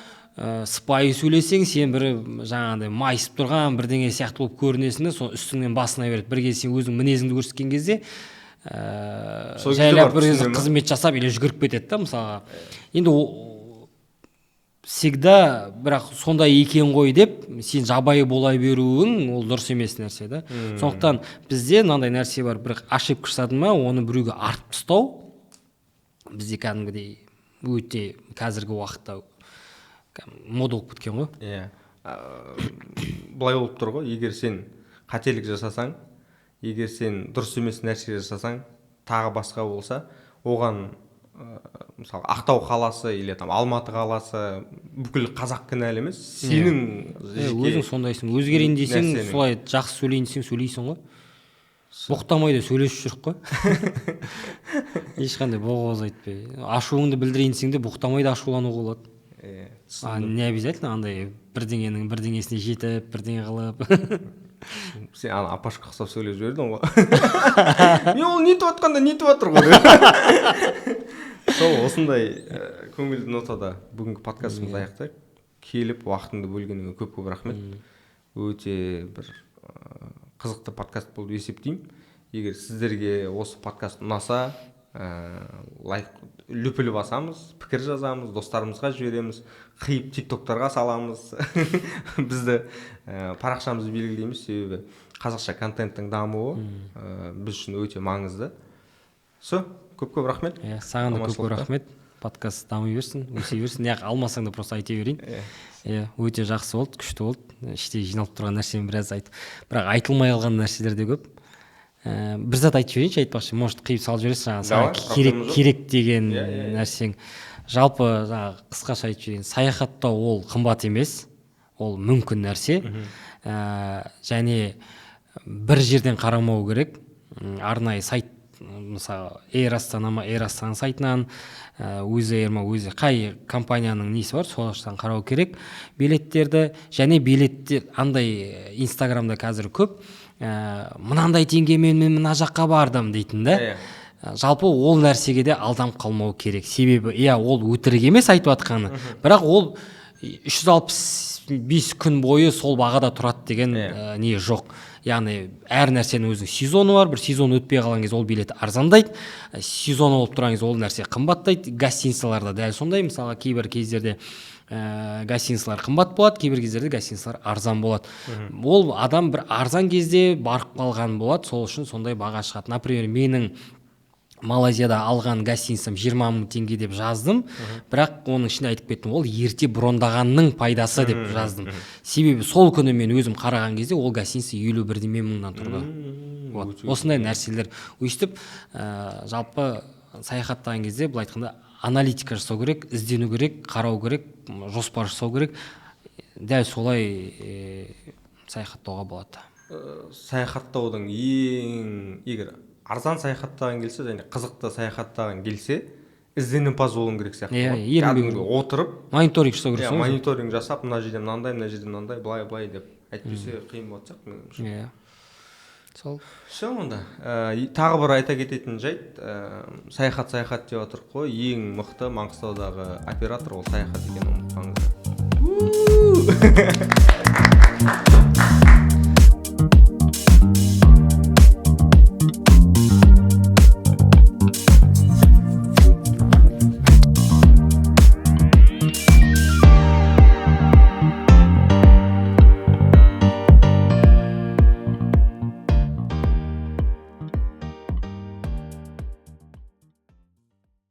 сыпайы сөйлесең, сен бір жаңағыдай майысып тұрған бірдеңе сияқты болып көрінесің де, сол үстіңнен басына береді. Бір кезде сен өзің мінезіңді көрсеткен кезде жайлап бір кезде қызмет жасап или жүгіріп кетеді да мысалға. Енді всегда бірақ сондай екен ғой деп сен жабайы бола беруің ол дұрыс емес нәрсе да. Сондықтан бізде мынандай нәрсе бар, бір ошибка жасадың ма, оны біреуге артып тастау бізде кәдімгідей өте қазіргі уақытта мода болып кеткен ғой. Иә. Былай болып тұр ғой, егер сен қателік жасасаң, егер сен дұрыс емес нәрсе жасасаң, тағы басқа болса, оған мысалы Ақтау қаласы или там Алматы қаласы, бүкіл қазақ кінәлі емес, сенің өзің сондайсың. Өзгерейін десең, солай жақсы сөйлейін десең сөйлейсің ғой. Боқтамай да сөйлесіп жүрік қой. Ешқандай боғауыз айтпай. Ашуыңды білдірейін десең де боқтамай да ашулануға болады. Не обязательно андай бірдеңенің бірдеңесіне жетіп, бірдеңе қылып. Сен ана апашқа ұқсап сөйлеп жібердің ғой. Мен ол нетіп жатқанда нетіп жатыр ғой. Сол осындай көңілді нотада бүгінгі подкастымызды аяқтайық. Келіп уақытыңды бөлгеніңе көп-көп рахмет. Өте бір қызықты подкаст болды есептеймін. Егер сіздерге осы подкаст ұнаса, лайк лүпіл басамыз, пікір жазамыз, достарымызға жібереміз, қиып тиктоктарға саламыз. Бізді парақшамызды белгілейміз, себебі қазақша контенттің дамуы біз үшін өте маңызды. Все, көп-көп рахмет. Саған да көп-көп рахмет. Подкаст дами берсін, өсе берсін. Неғып алмасаң да просто айта берейін. Иә, өте жақсы болды, күшті болды. Іште жиналып тұрған нәрсені біраз айтып, бірақ айтылмай қалған нәрселер де көп. Бір зат айтып жіберейінші, айтпақшы, может қиып салып жібересің, жаңағы саған керек деген нәрсең. Жалпы жаңағы қысқаша айтып жіберейін, саяхаттау ол қымбат емес, ол мүмкін нәрсе. Және бір жерден қарамау керек, арнайы сайт, мысалы Air Astana ма, Air Astana сайтынан, Wizz Air ма, өзі қай компанияның несі бар, сол жақтан қарау керек билеттерді. Және билеттер андай Инстаграмда қазір көп, мынандай теңгемен мен мына жаққа бардым дейтін да. Жалпы ол нәрсеге де алданып қалмау керек. Себебі иә, ол өтірік емес айтып жатқаны, бірақ ол 365 күн бойы сол бағада тұрады деген не жоқ. Яғни әр нәрсенің өзінің сезоны бар, бір сезон өтпей қалған кезде ол билет арзандайды, сезоны болып тұрған кезде ол нәрсе қымбаттайды. Гостиницаларда дәл сондай, мысалға кейбір кездерде гостиницалар қымбат болады, кейбір кездерде гостиницалар арзан болады. Ол адам бір арзан кезде барып қалған болады, сол үшін сондай баға шығады. Например, менің Малайзияда алған гостиницам 20 000 теңге деп жаздым, бірақ оның ішінде айтып кеттім, ол ерте брондағанның пайдасы деп жаздым. Себебі сол күні мен өзім қараған кезде ол гостиница 51 мыңнан тұрды. Вот. Осындай нәрселер. Өйстіп, жалпы саяхаттаған кезде былай айтқанда аналитика жасау керек, іздену керек, қарау керек, жоспар жасау керек. Дәл солай саяхаттауға болады. Саяхаттаудың ең егер арзан саяхаттаған келсе және қызықты саяхаттаған келсе, ізденімпаз болуың керек сияқты. Иә, кәдімгі отырып мониторинг жасау керек. Иә, мониторинг жасап, мына жерде мынандай, мына жерде мынандай, былай былай деп әйтпесе қиын болатын сияқты менің ойымша. Иә. Сол. Все онда. Тағы бір айта кететін жайт, саяхат саяхат деп жатырық қой, ең мықты Маңғыстаудағы оператор ол саяхат екенін ұмытпаңыздар.